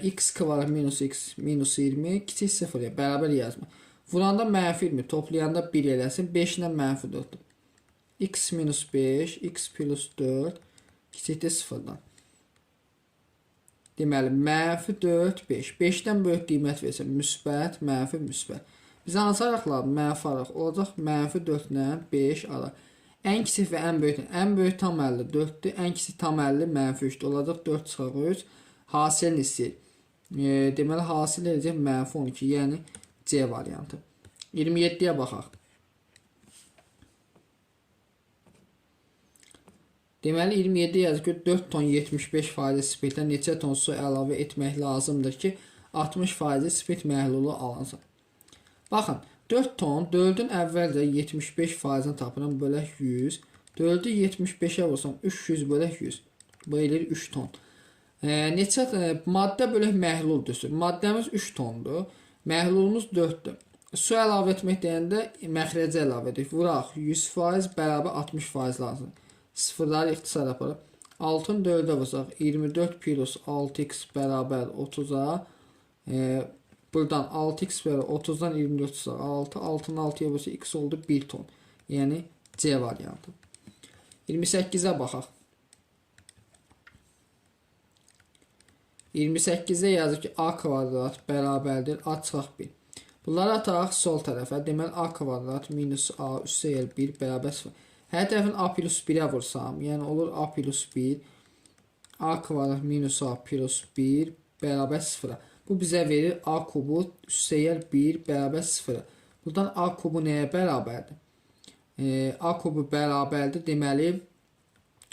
x kvadrat minus x minus 20 kiçik 0-ya bərabər yazma. Vuranda mənfi 20, toplayanda 1 eləsin. 5 ilə mənfi 4-dür. X minus 5, x plus 4 kiçikdir 0-dan. Deməli, mənfi 4, 5. 5-dən böyük qiymət versə, müsbət, mənfi, müsbət. Bizə hansı araq lazım? Mənfi araq. Olacaq mənfi 4 ilə 5 araq. Ən kiçik və ən böyük. Ən böyük tam əlli 4-dür. Ən kiçik tam əlli mənfi 3-dür. Olacaq 4 çıxaq 3. Hasilini istəyir. Deməli, hasil edəcək mənfi 12. Yəni, C variantı. 27-yə baxaq. Deməli, 27 yazır ki, 4 ton 75% spirtə neçə ton su əlavə etmək lazımdır ki, 60% spirt məhlulu alınsın. Baxın, 4 ton, 4-ün əvvəlcə 75%-ni tapıram, bölək 100. 4-ü 75-ə vursam, 300 bölək 100. Bu eləyir 3 ton. Neçə maddə bölək məhlul düzdür. Maddəmiz 3 tondur, məhlulumuz 4-dür. Su əlavə etmək deyəndə məxrəcə əlavə edirik. Vuraq 100% bərabər 60% lazımdır. Sıfırları ixtisar aparıb. 6-nı 4-ə vursaq 24 plus 6x bərabər 30-a. Buradan 6x bərabər 30-dan 24 çıxaq 6. 6-nı 6-ya vursa x oldu 1 ton. Yəni C variantı. 28-ə baxaq. 28-də yazır ki, a kvadrat bərabərdir a çıxaq 1. Bunları ataq sol tərəfə. Deməli, A kvadrat minus A üstə gəl 1 bərabər 0. Hər tərəfin A plus 1-ə vursam, yəni olur A plus 1, A kvadrat minus A plus 1 bərabər 0-a. Bu bizə verir A kubu üstə gəl 1 bərabər 0-a. Buradan A kubu nəyə bərabərdir? A kubu bərabərdir, deməli,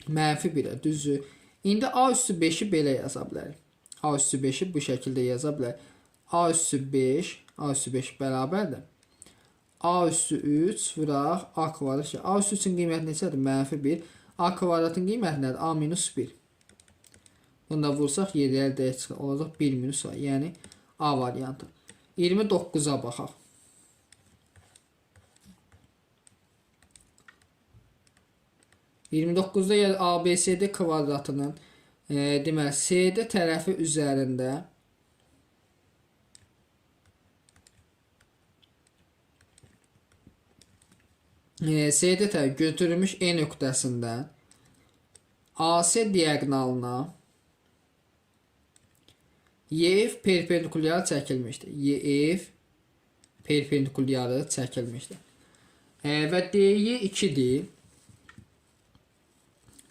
mənfi 1-ə, düzdür. İndi A üstü 5-i belə yaza bilərik. A üstü 5-i bu şəkildə yaza bilərik. A üstü 5, A üstü 5 bərabərdir. A üstü 3 vuraq A kvadrat. A üstü 3-ün qiyməti neçədir? Mənfi 1. A kvadratın qiyməti nədir? A minus 1. Bunu da vursaq 7-yə də çıxır. Olacaq 1 minus A. Yəni A variantı. 29-a baxaq. 29-da yəni ABCD kvadratının deməli CD tərəfi üzərində CD tərəfi götürülmüş E nöqtəsindən AC diaqonalına EF perpendikulyarı çəkilmişdir. EF perpendikulyarı çəkilmişdir. Və DY 2-dir.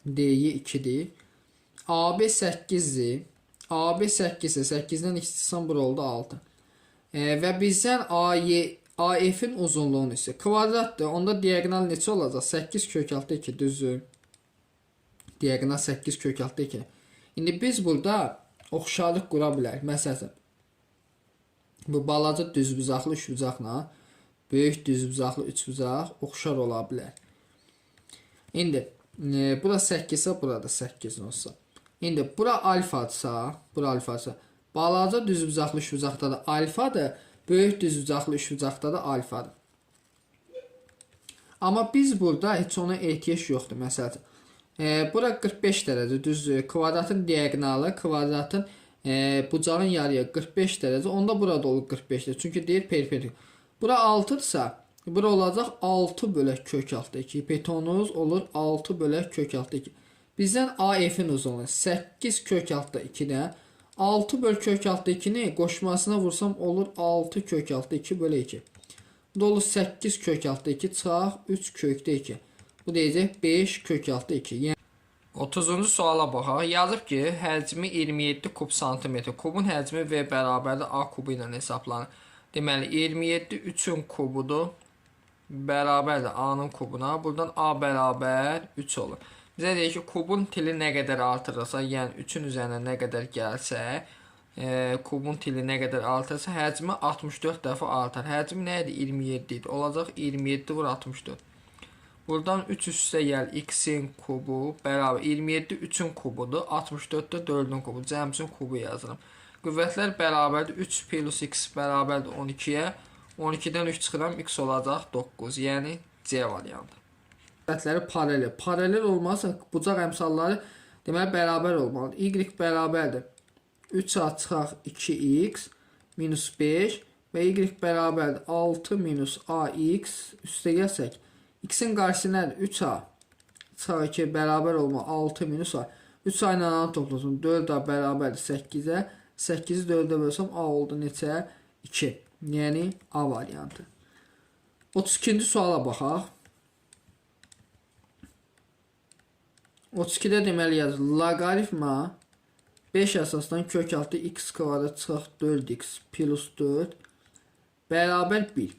DY 2-dir. AB 8-dir. AB 8 isə 8-dən 2 çıxsam bura oldu 6. Və bizdən AF-in uzunluğunu isə kvadratdır. Onda diaqonal neçə olacaq? 8 kök altı 2, düzdür. Diaqonal 8 kök altı 2. İndi biz burada oxşarlıq qura bilərik. Məsələn, bu balaca düzbucaqlı üçbucaqla böyük düzbucaqlı üçbucaq oxşar ola bilər. İndi bura 8 isə burada 8 olsa. İndi bura alfadırsa, bura alfadırsa, balaca düzbucaqlı üçbucaqda da alfadır, böyük düzbucaqlı üçbucaqda da alfadır. Amma biz burada heç ona ehtiyac yoxdur. Məsələn, bura 45 dərəcə düzdür. Kvadratın diaqonalı, kvadratın bucağın yarıya 45 dərəcə. Onda burada olur 45 dərəcə. Çünki deyir perpendik. Bura 6-dırsa, bura olacaq 6 bölək kök altı 2. Hipotenuz olur 6 bölək kök altı 2. Bizdən AF-in uzunluğu 8 kök altı 2-dən 6 böl kök altı 2-ni qoşmasına vursam olur 6 kök altı 2 bölü 2. Bu da olur 8 kök altı 2 çıxaq 3 kökdə 2. Bu deyəcək 5 kök altı 2. Yəni 30-cu suala baxaq. Yazıb ki, həcmi 27 kub santimetr. Kubun həcmi V bərabərdir A kubu ilə hesablanır. Deməli, 27 3-ün kubudur. Bərabərdir A-nın kubuna. Buradan A bərabər 3 olur. Bizə deyir ki, kubun tili nə qədər artırırsa, yəni 3-ün üzərinə nə qədər gəlsə, kubun tili nə qədər artırsa, həcmi 64 dəfə artar. Həcmi nə idi? 27 idi. Olacaq 27 vur 64. Buradan 3 üstə gəl x-in kubu bərabər 27 3-ün kubudur. 64 də 4-ün kubu. Cəmsin kubu yazıram. Qüvvətlər bərabərdir. 3 plus x bərabərdir 12-yə. 12-dən 3 çıxıram. X olacaq 9. Yəni C variantı. Qüvvətləri paralel. Paralel olmazsa bucaq əmsalları deməli bərabər olmalıdır. Y bərabərdir 3A çıxaq 2x minus 5 və Y bərabərdir 6 minus AX üstə gəlsək. X-in qarşısı nədir? 3A çıxaq 2 bərabər olmalı 6 minus A. 3A ilə A-nı toplasam 4A bərabərdir 8-ə. 8-i 4-ə bölsəm A oldu neçə? 2. Yəni A variantı. 32-ci suala baxaq. 32-də deməli yazır. Loqaritma 5 əsasdan kök altı x kvadrat çıxaq 4x plus 4 bərabər 1.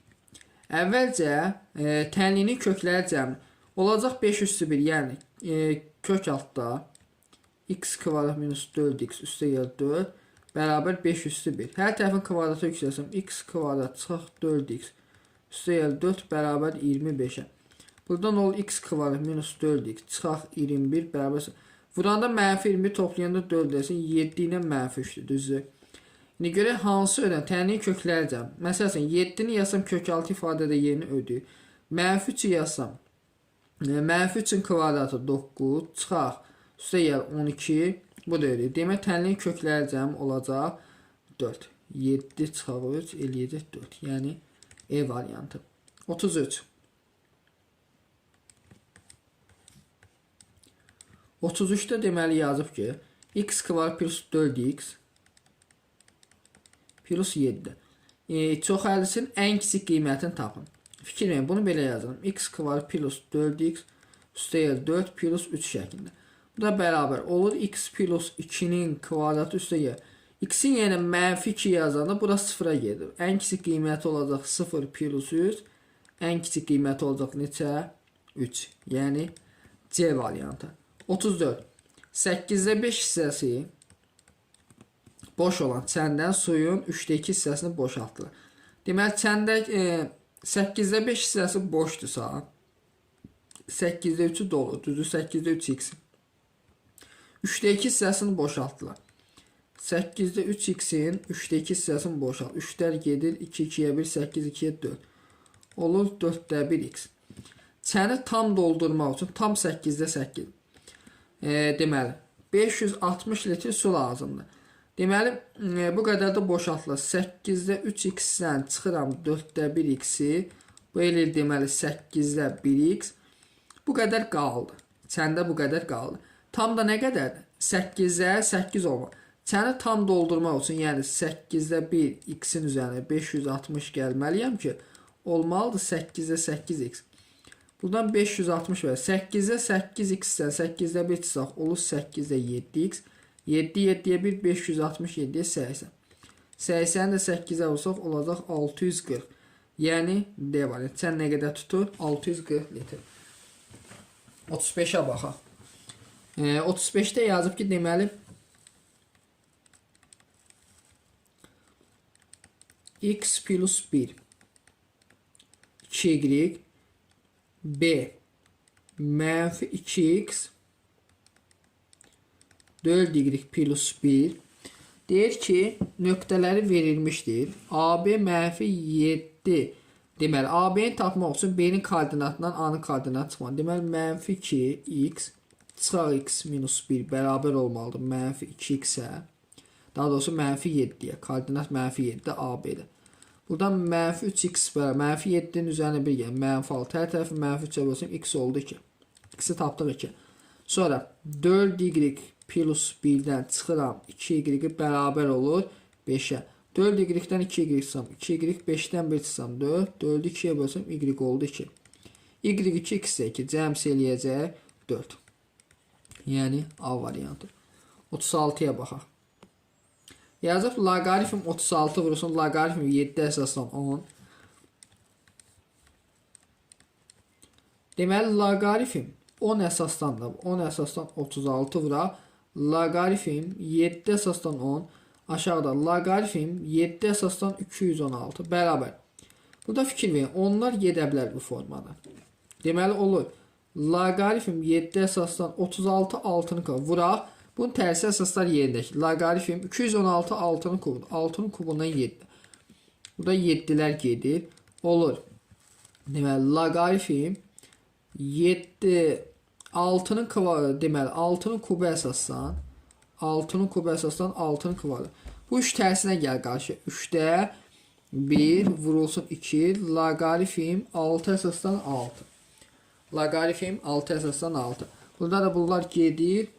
Əvvəlcə tənliyinin kökləri cəmi olacaq 5 üstü 1, yəni kök altda x kvadrat minus 4x üstə gəl 4 bərabər 5 üstü 1. Hər tərəfin kvadratı yüksəlsəm x kvadrat çıxaq 4x üstə gəl 4 bərabər 25-ə. Buradan olur x kvadrat minus 4x çıxaq 21 bərabər. Vuranda mənfi 21 toplayanda 4 desin 7 ilə mənfi 3-dür, düzdür. İndi görək hansı ödən? Tənliyin kökləri cəmi. Məsəl üçün 7-ni yazsam kök 6 ifadədə yerini ödəyir. Mənfi 3-ü yazsam. Mənfi 3-ün kvadratı 9 çıxaq. Üstə gəl 12. Bu da ödəyir. Demək tənliyin kökləri cəmi olacaq 4. 7 çıxaq 3 eləyəcək 4. Yəni E variantı. 33. 33-də deməli yazıb ki, x kvadrat plus 4x plus 7. Çox əllisin ən kiçik qiymətini tapın. Fikir verin, bunu belə yazıram. X kvadrat plus 4x üstəgəl 4 plus 3 şəklində. Bu da bərabər olur. X plus 2-nin kvadratı üstəgəl. X-in yerinə mənfi 2 yazanda bura 0-a gedir. Ən kiçik qiyməti olacaq 0 plus 3. Ən kiçik qiyməti olacaq neçə? 3. Yəni C variantı. 34. 8-də 5 hissəsi boş olan çəndən suyun 3-də 2 hissəsini boşaltdılar. Deməli, çəndə 8-də 5 hissəsi boşdursa, 8-də 3-ü dolu. Düzdür, 8-də 3x. 3-də 2 hissəsini boşaltdılar. 8-də 3x-in 3-də 2 hissəsini boşalt. 3-lər gedir, 2, 2-yə 1, 8, 2-yə 4. Olur 4-də 1x. Çəni tam doldurmaq üçün tam 8-də 8. Deməli, 560 litr su lazımdır. Deməli, bu qədər də boşaltılır. 8-də 3x-dən çıxıram 4-də 1x-i. Bu eləyir, deməli, 8-də 1x. Bu qədər qaldı. Çəndə bu qədər qaldı. Tam da nə qədərdir? 8-də 8 olmalı. Çəni tam doldurmaq üçün, yəni 8-də 1x-in üzərinə 560 gəlməliyəm ki, olmalıdır 8-də 8x. Buradan 560 və 8-də 8x-dən 8-də 1 çıxsaq olur 8-də 7x. 7, 7-yə 1, 567-yə 80. 80-i də 8-ə vursaq olacaq 640. Yəni D variantı. Çən nə qədər tutur? 640 litr. 35-ə baxaq. 35-də yazıb ki, deməli x plus 1 2y b mənfi 2x 4y plus 1 deyir ki, nöqtələri verilmişdir. AB mənfi 7. Deməli, AB-ni tapmaq üçün B-nin koordinatından A-nın koordinatı çıxmalı. Deməli, mənfi 2x çıxaq x minus 1 bərabər olmalıdır mənfi 2x-ə. Daha doğrusu, mənfi 7-yə. Koordinat mənfi 7-də AB-də. Buradan mənfi 3x bərabər, mənfi 7-nin üzərinə 1 gəlir, mənfi 6. Hər tərəfi mənfi 3-ə bölsəm, x oldu 2. X-i tapdıq 2. Sonra 4y plus 1-dən çıxıram, 2y bərabər olur 5-ə. 4y-dən 2y çıxsam, 2y, 5-dən 1 çıxsam 4, 4-ü 2-yə bölsəm, y oldu 2. Y2, x 2, cəmsi eləyəcək 4. Yəni A variantı. 36-ya baxaq. Yazıb loqaritm 36 vurulsun, loqaritm 7 əsasdan 10. Deməli, loqaritm 10 əsasdan da, 10 əsasdan 36 vuraq. Loqaritm 7 əsasdan 10. Aşağıda loqaritm 7 əsasdan 216 bərabər. Burada fikir verin, onlar gedə bilər bu formada. Deməli, olur. Loqaritm 7 əsasdan 36 6-nı vuraq. Bunun tərsi əsaslar yerindəki. Loqaritm 216 6-nın kubudur. 6-nın kubundan 7. Burada 7-lər gedir. Olur. Deməli, loqaritm 7 6-nın kvadratı, deməli 6-nın kubu əsasdan 6-nın kubu əsasdan 6-nın kvadratı. Bu üç tərsinə gəl qarşı. 3-də 1 vurulsun 2 loqaritm 6 əsasdan 6. Loqaritm 6 əsasdan 6. Burada da bunlar gedir.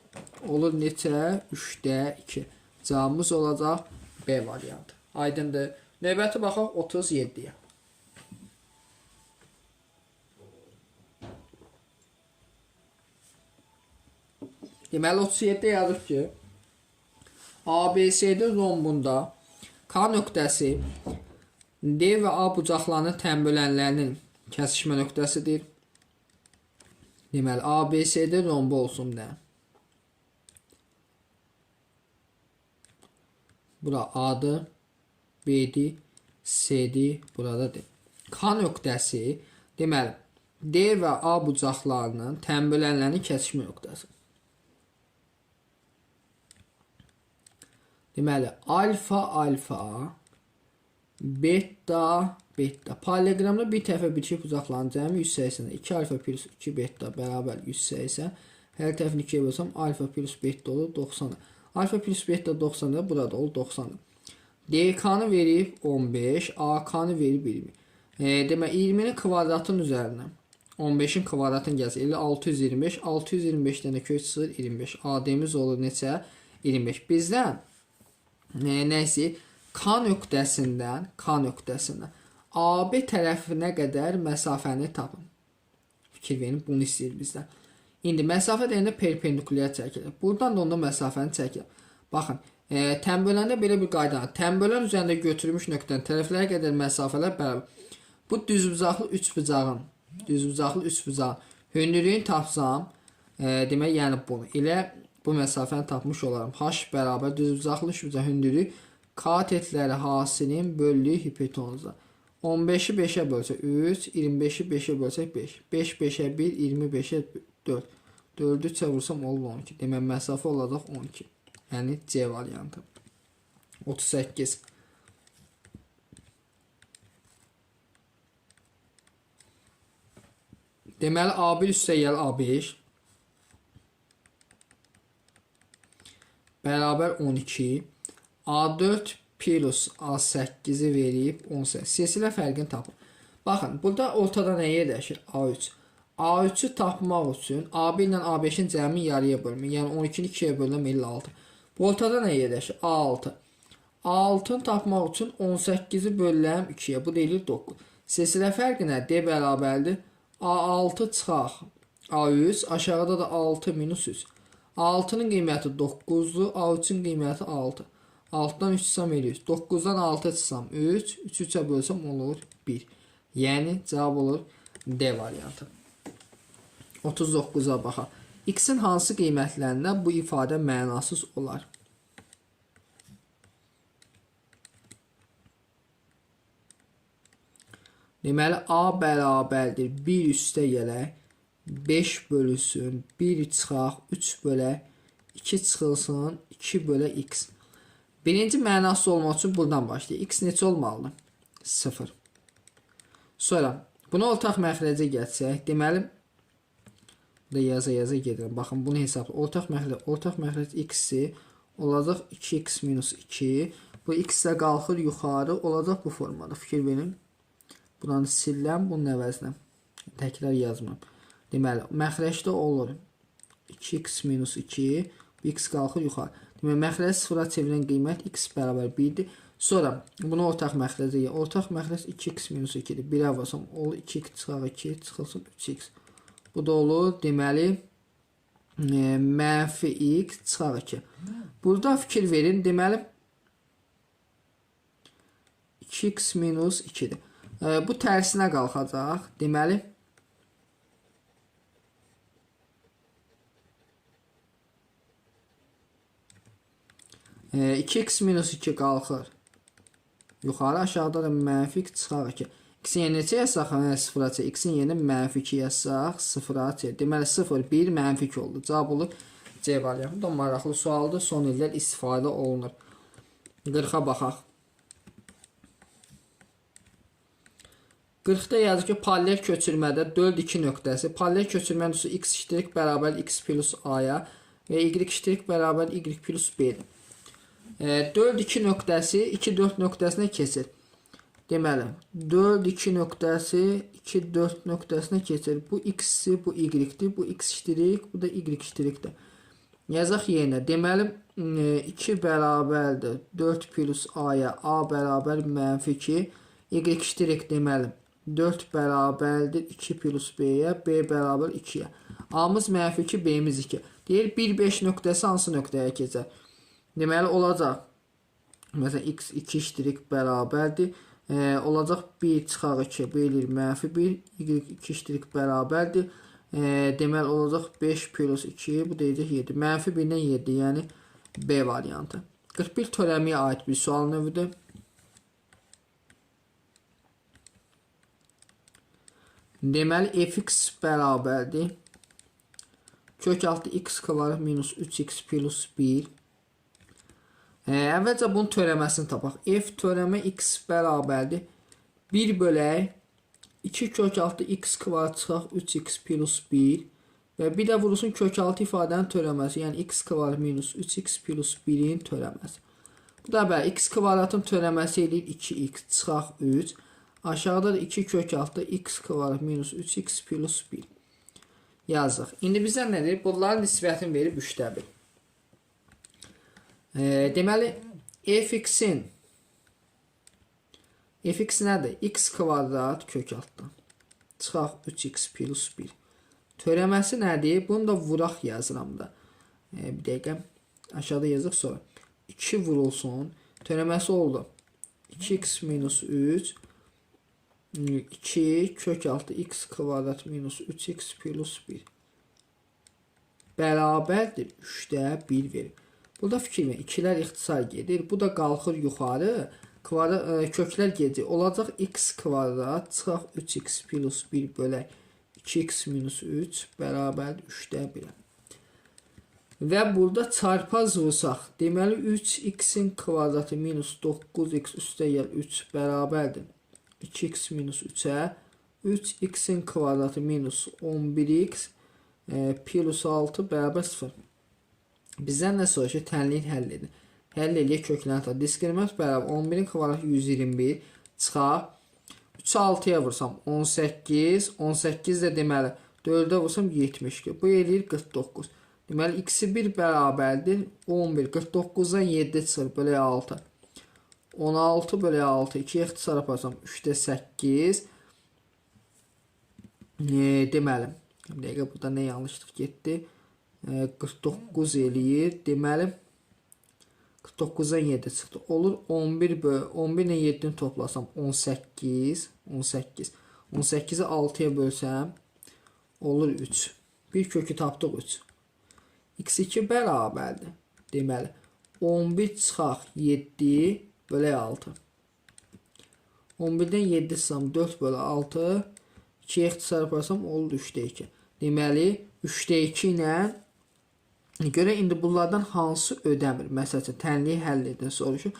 Olur neçə? 3-də 2. Cavabımız olacaq B variantı. Aydındır. Növbəti baxaq 37-yə. Deməli 37-də yazıb ki, ABCD rombunda K nöqtəsi D və A bucaqlarının tənbölənlərinin kəsişmə nöqtəsidir. Deməli ABCD rombu olsun da. Bura A-dır, B-dir, C-dir, burada D. K nöqtəsi, deməli, D və A bucaqlarının tənbölənlərinin kəsişmə nöqtəsi. Deməli, alfa, alfa, beta, beta. Paralleloqramda bir tərəfə bitişik bucaqların cəmi 180. 2 alfa plus 2 beta bərabər 180. Hər tərəfini 2-yə bölsəm, alfa plus beta olur 90. Alfa plus beta 90-dır, burada olur 90-dır. DK-nı verib 15, AK-nı verib 20. Demək, 20-nin kvadratının üzərinə 15-in kvadratını gəlsə, elə 625. 625-dən də kök çıxır 25. AD-miz olur neçə? 25. Bizdən nəysə, K nöqtəsindən, K nöqtəsindən AB tərəfinə qədər məsafəni tapın. Fikir verin, bunu istəyir bizdən. İndi məsafə deyəndə perpendikulyar çəkilir. Buradan da onda məsafəni çəkilir. Baxın, tənböləndə belə bir qayda var. Tənbölən üzərində götürmüş nöqtənin tərəflərə qədər məsafələr bərabər. Bu düzbucaqlı üçbucağın, düzbucaqlı üçbucağın hündürlüyünü tapsam, demək, yəni bunu elə bu məsafəni tapmış olaram. H bərabər düzbucaqlı üçbucağın hündürlüyü katetləri hasilin böldüyü hipotenuza. 15-i 5-ə bölsək 3, 25-i 5-ə bölsək 5. 5 5-ə 1, 25-ə 4. 4-ü 3-ə vursam olur 12. Demək, məsafə olacaq 12. Yəni C variantı. 38. Deməli, A1 üstə gəl A5 bərabər 12. A4 plus A8-i verib 18. Silsilə fərqini tapın. Baxın, burada ortada nə yerləşir? A3. A3-ü tapmaq üçün A1 ilə A5-in cəmi yarıya bölmək. Yəni 12-ni 2-yə bölürəm 56. Bu ortada nə yerləşir? A6. A6-nı tapmaq üçün 18-i bölürəm 2-yə. Bu da eləyir 9. Silsilə fərqi nə? D bərabərdir. A6 çıxaq A3, aşağıda da 6 minus 3. A6-nın qiyməti 9-dur, A3-ün qiyməti 6. 6-dan 3 çıxsam eləyir. 9-dan 6 çıxsam 3, 3-ü 3-ə bölsəm olur 1. Yəni cavab olur D variantı. 39-a baxaq. X-in hansı qiymətlərində bu ifadə mənasız olar? Deməli, A bərabərdir 1 üstə gələk, 5 bölünsün, 1 çıxaq, 3 bölək, 2 çıxılsın, 2 bölə x. Birinci mənasız olmaq üçün buradan başlayır. X neçə olmalıdır? 0. Sonra, bunu ortaq məxrəcə gətirsək, deməli, burada yaza-yaza gedirəm. Baxın, bunu hesabla. Ortaq məxrəc, ortaq məxrəc x-i olacaq 2x minus 2. Bu x də qalxır yuxarı, olacaq bu formada. Fikir verin. Buranı silirəm, bunun əvəzinə. Təkrar yazmıram. Deməli, məxrəcdə olur 2x minus 2, x qalxır yuxarı. Deməli, məxrəc sıfıra çevirən qiymət x bərabər 1-dir. Sonra, bunu ortaq məxrəcə gəlir. Ortaq məxrəc 2x minus 2-dir. 1-ə vursam, olur 2x çıxaq 2, çıxılsın 3x. Bu da olur, deməli, mənfi x çıxaq 2. Burada fikir verin, deməli, 2x minus 2-dir. Bu tərsinə qalxacaq. Deməli, 2x minus 2 qalxır yuxarı, aşağıda da mənfi x çıxaq 2. X-in yerinə neçə yazsaq? 0-a çevir. X-in yerinə mənfi 2 yazsaq, 0-a çevir. Deməli, 0, 1, mənfi 2 oldu. Cavab olur C variantı. Bu da maraqlı sualdır. Son illər istifadə olunur. 40-a baxaq. 40-da yazır ki, paralel köçürmədə 4-2 nöqtəsi. Paralel köçürmə nöqtəsi x ştrik bərabər x plus a-ya və y ştrik bərabər y plus b-dir. 4-2 nöqtəsi 2-4 nöqtəsinə keçir. Deməli, 4-2 nöqtəsi 2-4 nöqtəsinə keçir. Bu x-i, bu y-dir, bu x ştrik, bu da y ştrikdir. Yazaq yerinə. Deməli, 2 bərabərdir 4 plus a-ya, a bərabər mənfi 2, y ştrik deməli 4 bərabərdir 2 plus b-yə, b bərabər 2-yə. A-mız mənfi 2, b-miz 2. Deyir, 1-5 nöqtəsi hansı nöqtəyə keçər? Deməli, olacaq. Məsələn, x 2 ştrik bərabərdir. Olacaq 1 çıxaq 2, bu eləyir mənfi 1, y 2 ştrik bərabərdir. Deməli, olacaq 5 plus 2, bu deyəcək 7. Mənfi 1-dən 7, yəni B variantı. 41 törəmiyə aid bir sual növüdür. Deməli, fx bərabərdir. Kök altı x kvadrat minus 3x plus 1. Əvvəlcə bunun törəməsini tapaq. F törəmə x bərabərdir. 1 bölək 2 kök altı x kvadrat çıxaq 3x plus 1. Və bir də vurulsun kök altı ifadənin törəməsi. Yəni x kvadrat minus 3x plus 1-in törəməsi. Bu da bəli, x kvadratın törəməsi eləyir 2x çıxaq 3. Aşağıda da 2 kök altı x kvadrat minus 3x plus 1 yazdıq. İndi bizə nə deyir? Bunların nisbətini verib 3-də 1. Deməli, fx-in Fx nədir? X kvadrat kök altdan. Çıxaq 3x plus 1. Törəməsi nədir? Bunu da vuraq yazıram da. Bir dəqiqə. Aşağıda yazıq sonra. 2 vurulsun. Törəməsi oldu. 2x minus 3. 2 kök altı x kvadrat minus 3x plus 1. Bərabərdir 3-də 1 verir. Burada fikir verin. 2-lər ixtisar gedir. Bu da qalxır yuxarı. Köklər gedir. Olacaq x kvadrat çıxaq 3x plus 1 bölək 2x minus 3 bərabərdir 3-də 1-ə. Və burada çarpaz vursaq, deməli 3x-in kvadratı minus 9x üstə gəl 3 bərabərdir 2x minus 3-ə. 3x-in kvadratı minus 11x plus 6 bərabər 0. Bizdən nə soruşur? Tənliyin həll edin. Həll eləyək köklərini tapaq. Diskriminant bərabər 11-in kvadratı 121 çıxaq. 3-ü 6-ya vursam 18. 18 də deməli 4-ə vursam 72. Bu eləyir 49. Deməli x-i 1 bərabərdir 11. 49-dan 7 çıxır. Bölək 6. 16 bölək 6. 2-yə ixtisar aparsam 3-də 8. Deməli. Bir dəqiqə burada nə yanlışlıq getdi? 49 eləyir. Deməli 49-dan 7 çıxdı. Olur 11 11 ilə 7-ni toplasam 18. 18. 18-i 6-ya bölsəm olur 3. Bir kökü tapdıq 3. x2 bərabərdir. Deməli 11 çıxaq 7 bölək 6. 11-dən 7 çıxsam 4 bölü 6. 2-yə ixtisar aparsam olur 3-də 2. Deməli 3-də 2 ilə görə indi bunlardan hansı ödəmir? Məsəl üçün tənliyi həll edin soruşur.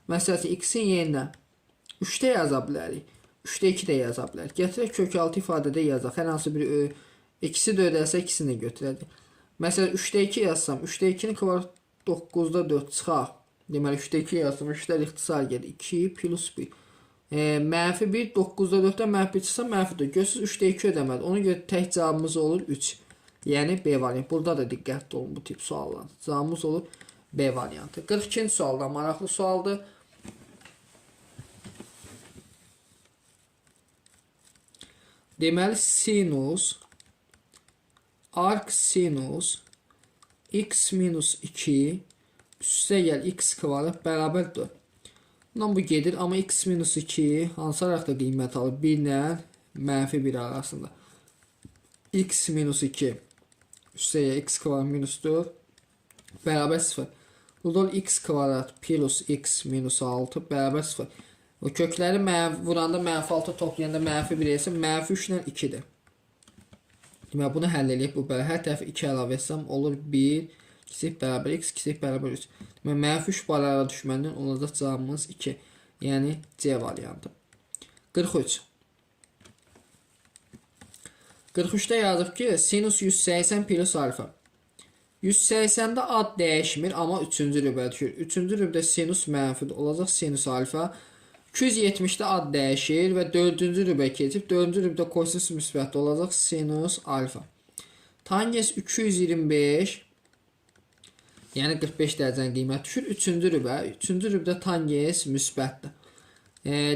Məsəl üçün x-in yerinə 3-də yaza bilərik. 3-də 2 də yaza bilərik. Gətirək kök 6 ifadədə yazaq. Hər hansı bir ikisi də ödərsə ikisini də götürəcək. Məsələn 3-də 2 yazsam 3-də 2-nin kvadratı 9-da 4 çıxaq. Deməli 3-də 2 yazsam 3-lər ixtisar gedir. 2 plus 1. Mənfi 1 9-da 4-dən mənfi 1 çıxsa mənfi 4. Görürsünüz 3-də 2 ödəmədi. Ona görə tək cavabımız olur 3. Yəni B variantı. Burada da diqqətli olun bu tip suallar. Cavabımız olur B variantı. 42-ci sualda maraqlı sualdır. Deməli sinus arc sinus x minus 2 üstə gəl x kvadrat bərabər 4. Bundan bu gedir, amma x minus 2 hansı araqda qiymət alır? 1 ilə mənfi 1 arasında. X minus 2 üstə gəl x kvadrat minus 4 bərabər 0. Burada x kvadrat plus x minus 6 bərabər 0. O kökləri vuranda mənfi 6 toplayanda mənfi 1 etsə mənfi 3 ilə 2-dir. Deməli bunu həll eləyib bu bərabər. Hər tərəfə 2 əlavə etsəm olur 1 kiçik bərabər x kiçik bərabər 3. Deməli mənfi 3 barələ düşməndən olacaq cavabımız 2. Yəni C variantı. 43. 43-də yazıb ki, sinus 180 plus alfa. 180-də ad dəyişmir, amma 3-cü rübəyə düşür. 3-cü rübədə sinus mənfidir, olacaq sinus alfa. 270-də ad dəyişir və 4-cü rübəyə keçib, 4-cü rübədə kosinus müsbətli olacaq sinus alfa. Tangens 225, yəni 45 dərəcənin qiymət düşür. 3-cü rübə, 3-cü rübədə tangens müsbətdir.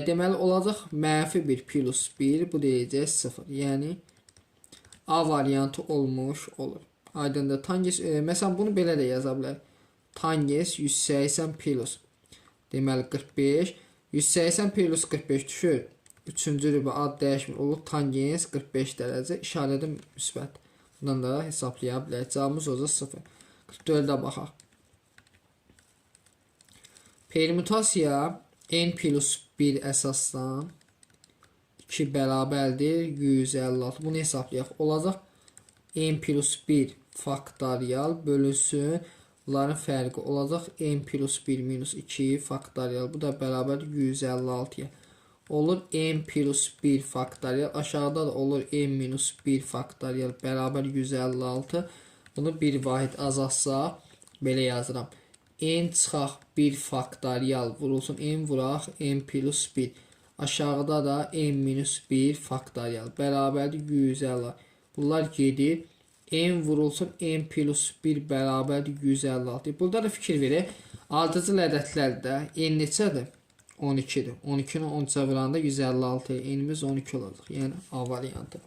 Deməli, olacaq mənfi 1 plus 1, bu deyəcək 0. Yəni A variantı olmuş olur. Aydındır. Tangens, məsələn, bunu belə də yaza bilər. Tangens 180 plus. Deməli, 45. 180 plus 45 düşür. 3-cü rübə ad dəyişmir. Olur tangens 45 dərəcə. İşarədə müsbət. Bundan da hesablaya bilərik. Cavabımız olacaq 0. 44-ə baxaq. Permutasiya n plus 1 əsasdan 2 bərabərdir 156. Bunu hesablayaq. Olacaq n plus 1 faktorial bölünsün. Bunların fərqi olacaq n plus 1 minus 2 faktorial. Bu da bərabərdir 156-ya. Olur n plus 1 faktorial. Aşağıda da olur n minus 1 faktorial bərabər 156. Bunu bir vahid azaltsaq belə yazıram. N çıxaq 1 faktorial vurulsun. N vuraq n plus 1. Aşağıda da n minus 1 faktorial bərabərdir 150. Bunlar gedir. N vurulsun n plus 1 bərabərdir 156. Burada da fikir verək. Ardıcıl ədədlərdə n neçədir? 12-dir. 12-ni 13-ə vuranda 156, enimiz 12 olacaq. Yəni A variantı.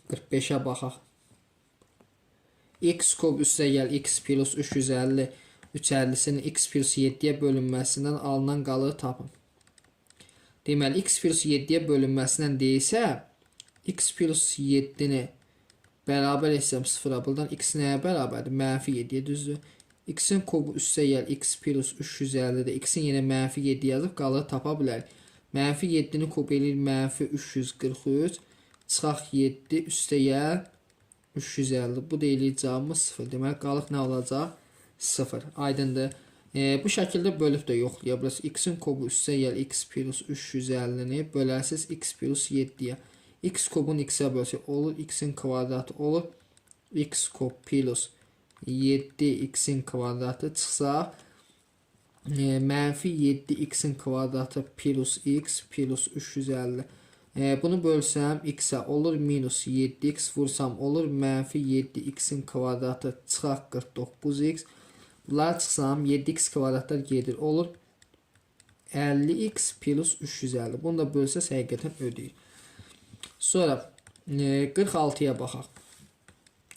45-ə baxaq. X kub üstə gəl x plus 350 350-sinin x plus 7-yə bölünməsindən alınan qalığı tapın. Deməli, x plus 7-yə bölünməsindən deyilsə, x plus 7-ni bərabər etsəm 0-a, buradan x nəyə bərabərdir? Mənfi 7-yə, düzdür. X-in kubu üstə gəl x plus 350-də x-in yenə mənfi 7 yazıb qalığı tapa bilərik. Mənfi 7-ni kubu eləyir mənfi 343, çıxaq 7 üstə gəl 350. Bu da eləyir cavabımız 0. Deməli, qalıq nə olacaq? 0. Aydındır. Bu şəkildə bölüb də yoxlaya bilərsiniz. X-in kubu üstə gəl x plus 350-ni bölərsiniz x plus 7-yə. X kubun x-ə bölsək olur. X-in kvadratı olur. X kub plus 7x-in kvadratı çıxsa mənfi 7x-in kvadratı plus x plus 350. Bunu bölsəm x-ə olur minus 7x, vursam olur mənfi 7x-in kvadratı çıxaq 49x. Bunlar çıxsam 7x kvadratlar gedir. Olur 50x plus 350. Bunu da bölsəz həqiqətən ödəyir. Sonra 46-ya baxaq.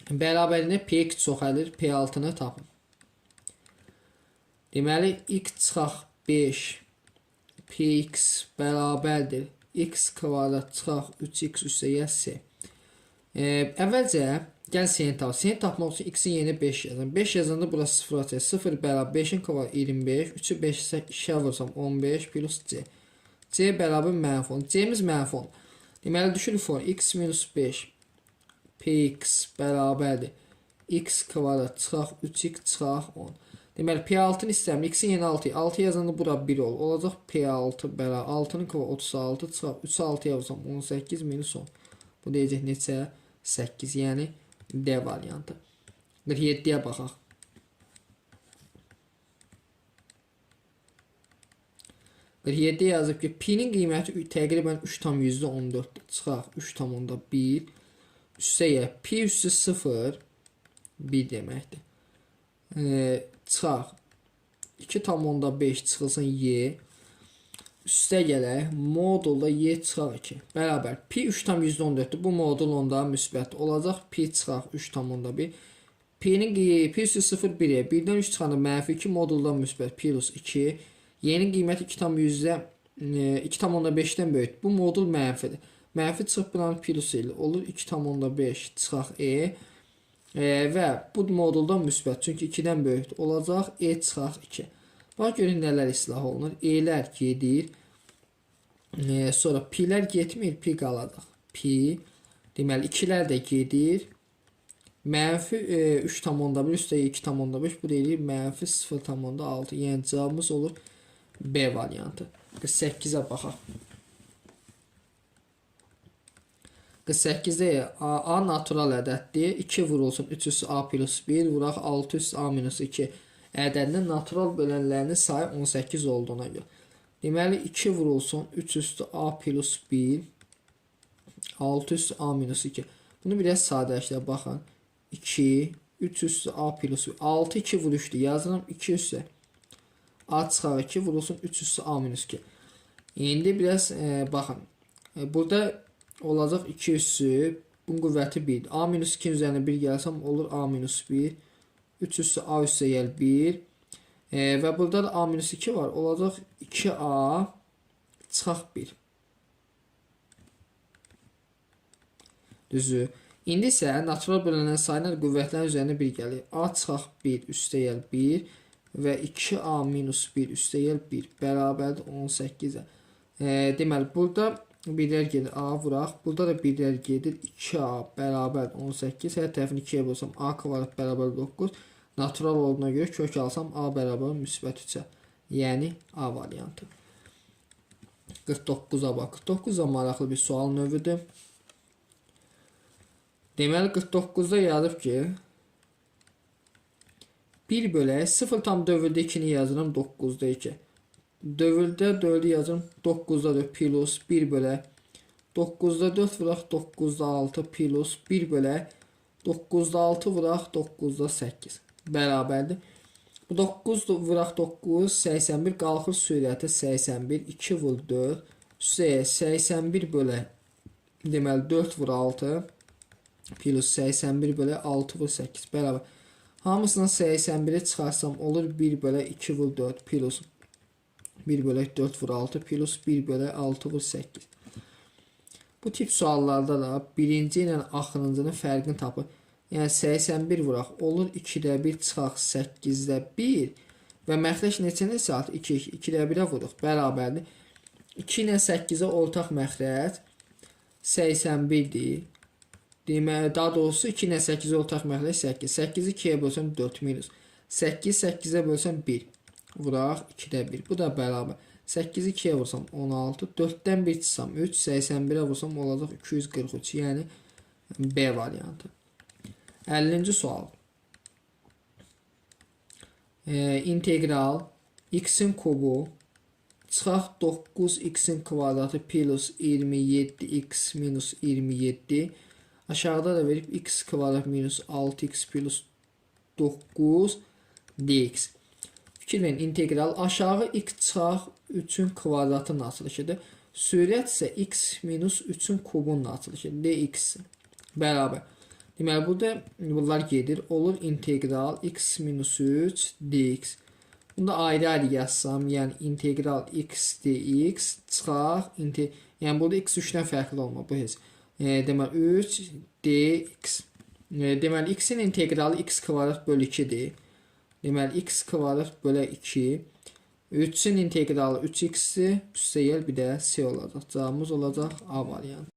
Bərabərində px çoxalır, p6-nı tapın. Deməli, x çıxaq 5, px bərabərdir. X kvadrat çıxaq 3x üstə gəl c. Əvvəlcə gəl c-ni tap. C-ni tapmaq üçün x-in yerinə 5 yazın. 5 yazanda burası 0 açır. 0 bərabər 5-in kvadratı 25, 3-ü 5-ə 2-ə vursam 15 plus c. C bərabər mənfi 10. C-miz mənfi 10. Deməli, düşürük form. X minus 5 px bərabərdir. X kvadrat çıxaq 3x çıxaq 10. Deməli, P6-nı istəmir. X-in yerinə 6. 6 yazanda bura 1 olur. Olacaq P6 bərabər 6-nın kvadratı 36 çıxaq 3-ü 6-ya vursam 18 minus 10. Bu deyəcək neçə? 8. Yəni D variantı. 47-yə baxaq. 47 yazıb ki, P-nin qiyməti təqribən 3,14-dür. Çıxaq 3,1. Üstə gəl. P üstü 0, 1 deməkdir. Çıxaq 2,5 çıxılsın Y. Üstə gələk. Modulda Y çıxaq 2. Bərabər. P 3,14-dür. Bu modul onda müsbət olacaq. P çıxaq 3,1. P-nin P üstü 0, 1-ə. 1-dən 3 çıxanda mənfi 2 modulda müsbət plus 2. Y-nin qiyməti 2,5-dən böyükdür. Bu modul mənfidir. Mənfi çıxıb buranın plus ilə olur. 2,5 çıxaq E. Və bu modulda müsbət. Çünki 2-dən böyükdür. Olacaq E çıxaq 2. Bax görün nələr islah olunur. E-lər gedir. Sonra P-lər getmir. P qalacaq. P. Deməli 2-lər də gedir. Mənfi 3,1 üstə 2,5. Bu da eləyir mənfi 0,6. Yəni cavabımız olur B variantı. 48-ə baxaq. 48-də A natural ədəddir. 2 vurulsun 3 üstü A plus 1 vuraq 6 üstü A minus 2 ədədinin natural bölənlərinin sayı 18 olduğuna görə. Deməli 2 vurulsun 3 üstü A plus 1 6 üstü A minus 2. Bunu biraz sadələşdirək. Baxın. 2 3 üstü A plus 1 6 2 vur 3-dür. Yazıram 2 üstü A çıxaq 2 vurulsun 3 üstü A minus 2. İndi biraz baxın. Burada olacaq 2 üstü, bunun qüvvəti 1. A minus 2-nin üzərinə 1 gəlsəm olur A minus 1. 3 üstü A üstə gəl 1. Və burada da A minus 2 var. Olacaq 2A çıxaq 1. Düzdür. İndi isə natural bölənən saylar qüvvətlərin üzərinə 1 gəlir. A çıxaq 1 üstə gəl 1 və 2A minus 1 üstə gəl 1 bərabərdir 18-ə. Deməli, burada birlər gedir A vuraq. Burada da birlər gedir 2A bərabər 18. Hər tərəfini 2-yə bölsəm A kvadrat bərabər 9. Natural olduğuna görə kök alsam A bərabər müsbət 3-ə. Yəni A variantı. 49-a bax. 49 da maraqlı bir sual növüdür. Deməli 49-da yazıb ki 1 bölək 0,4-də 2-ni yazıram 9-da 2. 4-də 4-ü yazıram 9-da 4 plus 1 bölək 9-da 4 vuraq 9-da 6 plus 1 bölək 9-da 6 vuraq 9-da 8 bərabərdir. Bu 9 vuraq 9, 81 qalxır sürəti 81, 2 vur 4. Üstəyə 81 bölək, deməli 4 vur 6 plus 81 bölək 6 vur 8 bərabər. Hamısından 81-i çıxarsam olur 1 bölək 2 vur 4 plus 1 bölək 4 vur 6 plus 1 bölək 6 vur 8. Bu tip suallarda da birinci ilə axırıncının fərqini tapır. Yəni 81 vuraq olur 2-də 1 çıxaq 8-də 1 və məxrəc neçə neçə artıq 2, 2-də 1-ə vuruq bərabərdir. 2 ilə 8-ə ortaq məxrəc 81-dir. Deməli, daha doğrusu 2 ilə 8-ə ortaq məxrəc 8. 8-i 2-yə bölsəm 4 minus. 8 8-ə bölsəm 1. Vuraq 2-də 1. Bu da bərabər. 8-i 2-yə vursam 16, 4-dən 1 çıxsam 3, 81-ə vursam olacaq 243. Yəni B variantı. 50-ci sual. İntegral x-in kubu çıxaq 9x-in kvadratı plus 27x minus 27. Aşağıda da verib x kvadrat minus 6x plus 9 dx. Fikir verin, integral aşağı x çıxaq 3-ün kvadratının açılışıdır. Sürət isə x minus 3-ün kubunun açılışıdır. Dx bərabər. Deməli, burada bunlar gedir. Olur integral x minus 3 dx. Bunu da ayrı-ayrı yazsam, yəni integral x dx çıxaq, yəni burada x 3-dən fərqli olma, bu heç. Deməli, 3 dx. Deməli, x-in integralı x kvadrat bölü 2-dir. Deməli, x kvadrat bölə 2. 3-ün integralı 3x-dir. Üstəgəl bir də c olacaq. Cavabımız olacaq A variantı.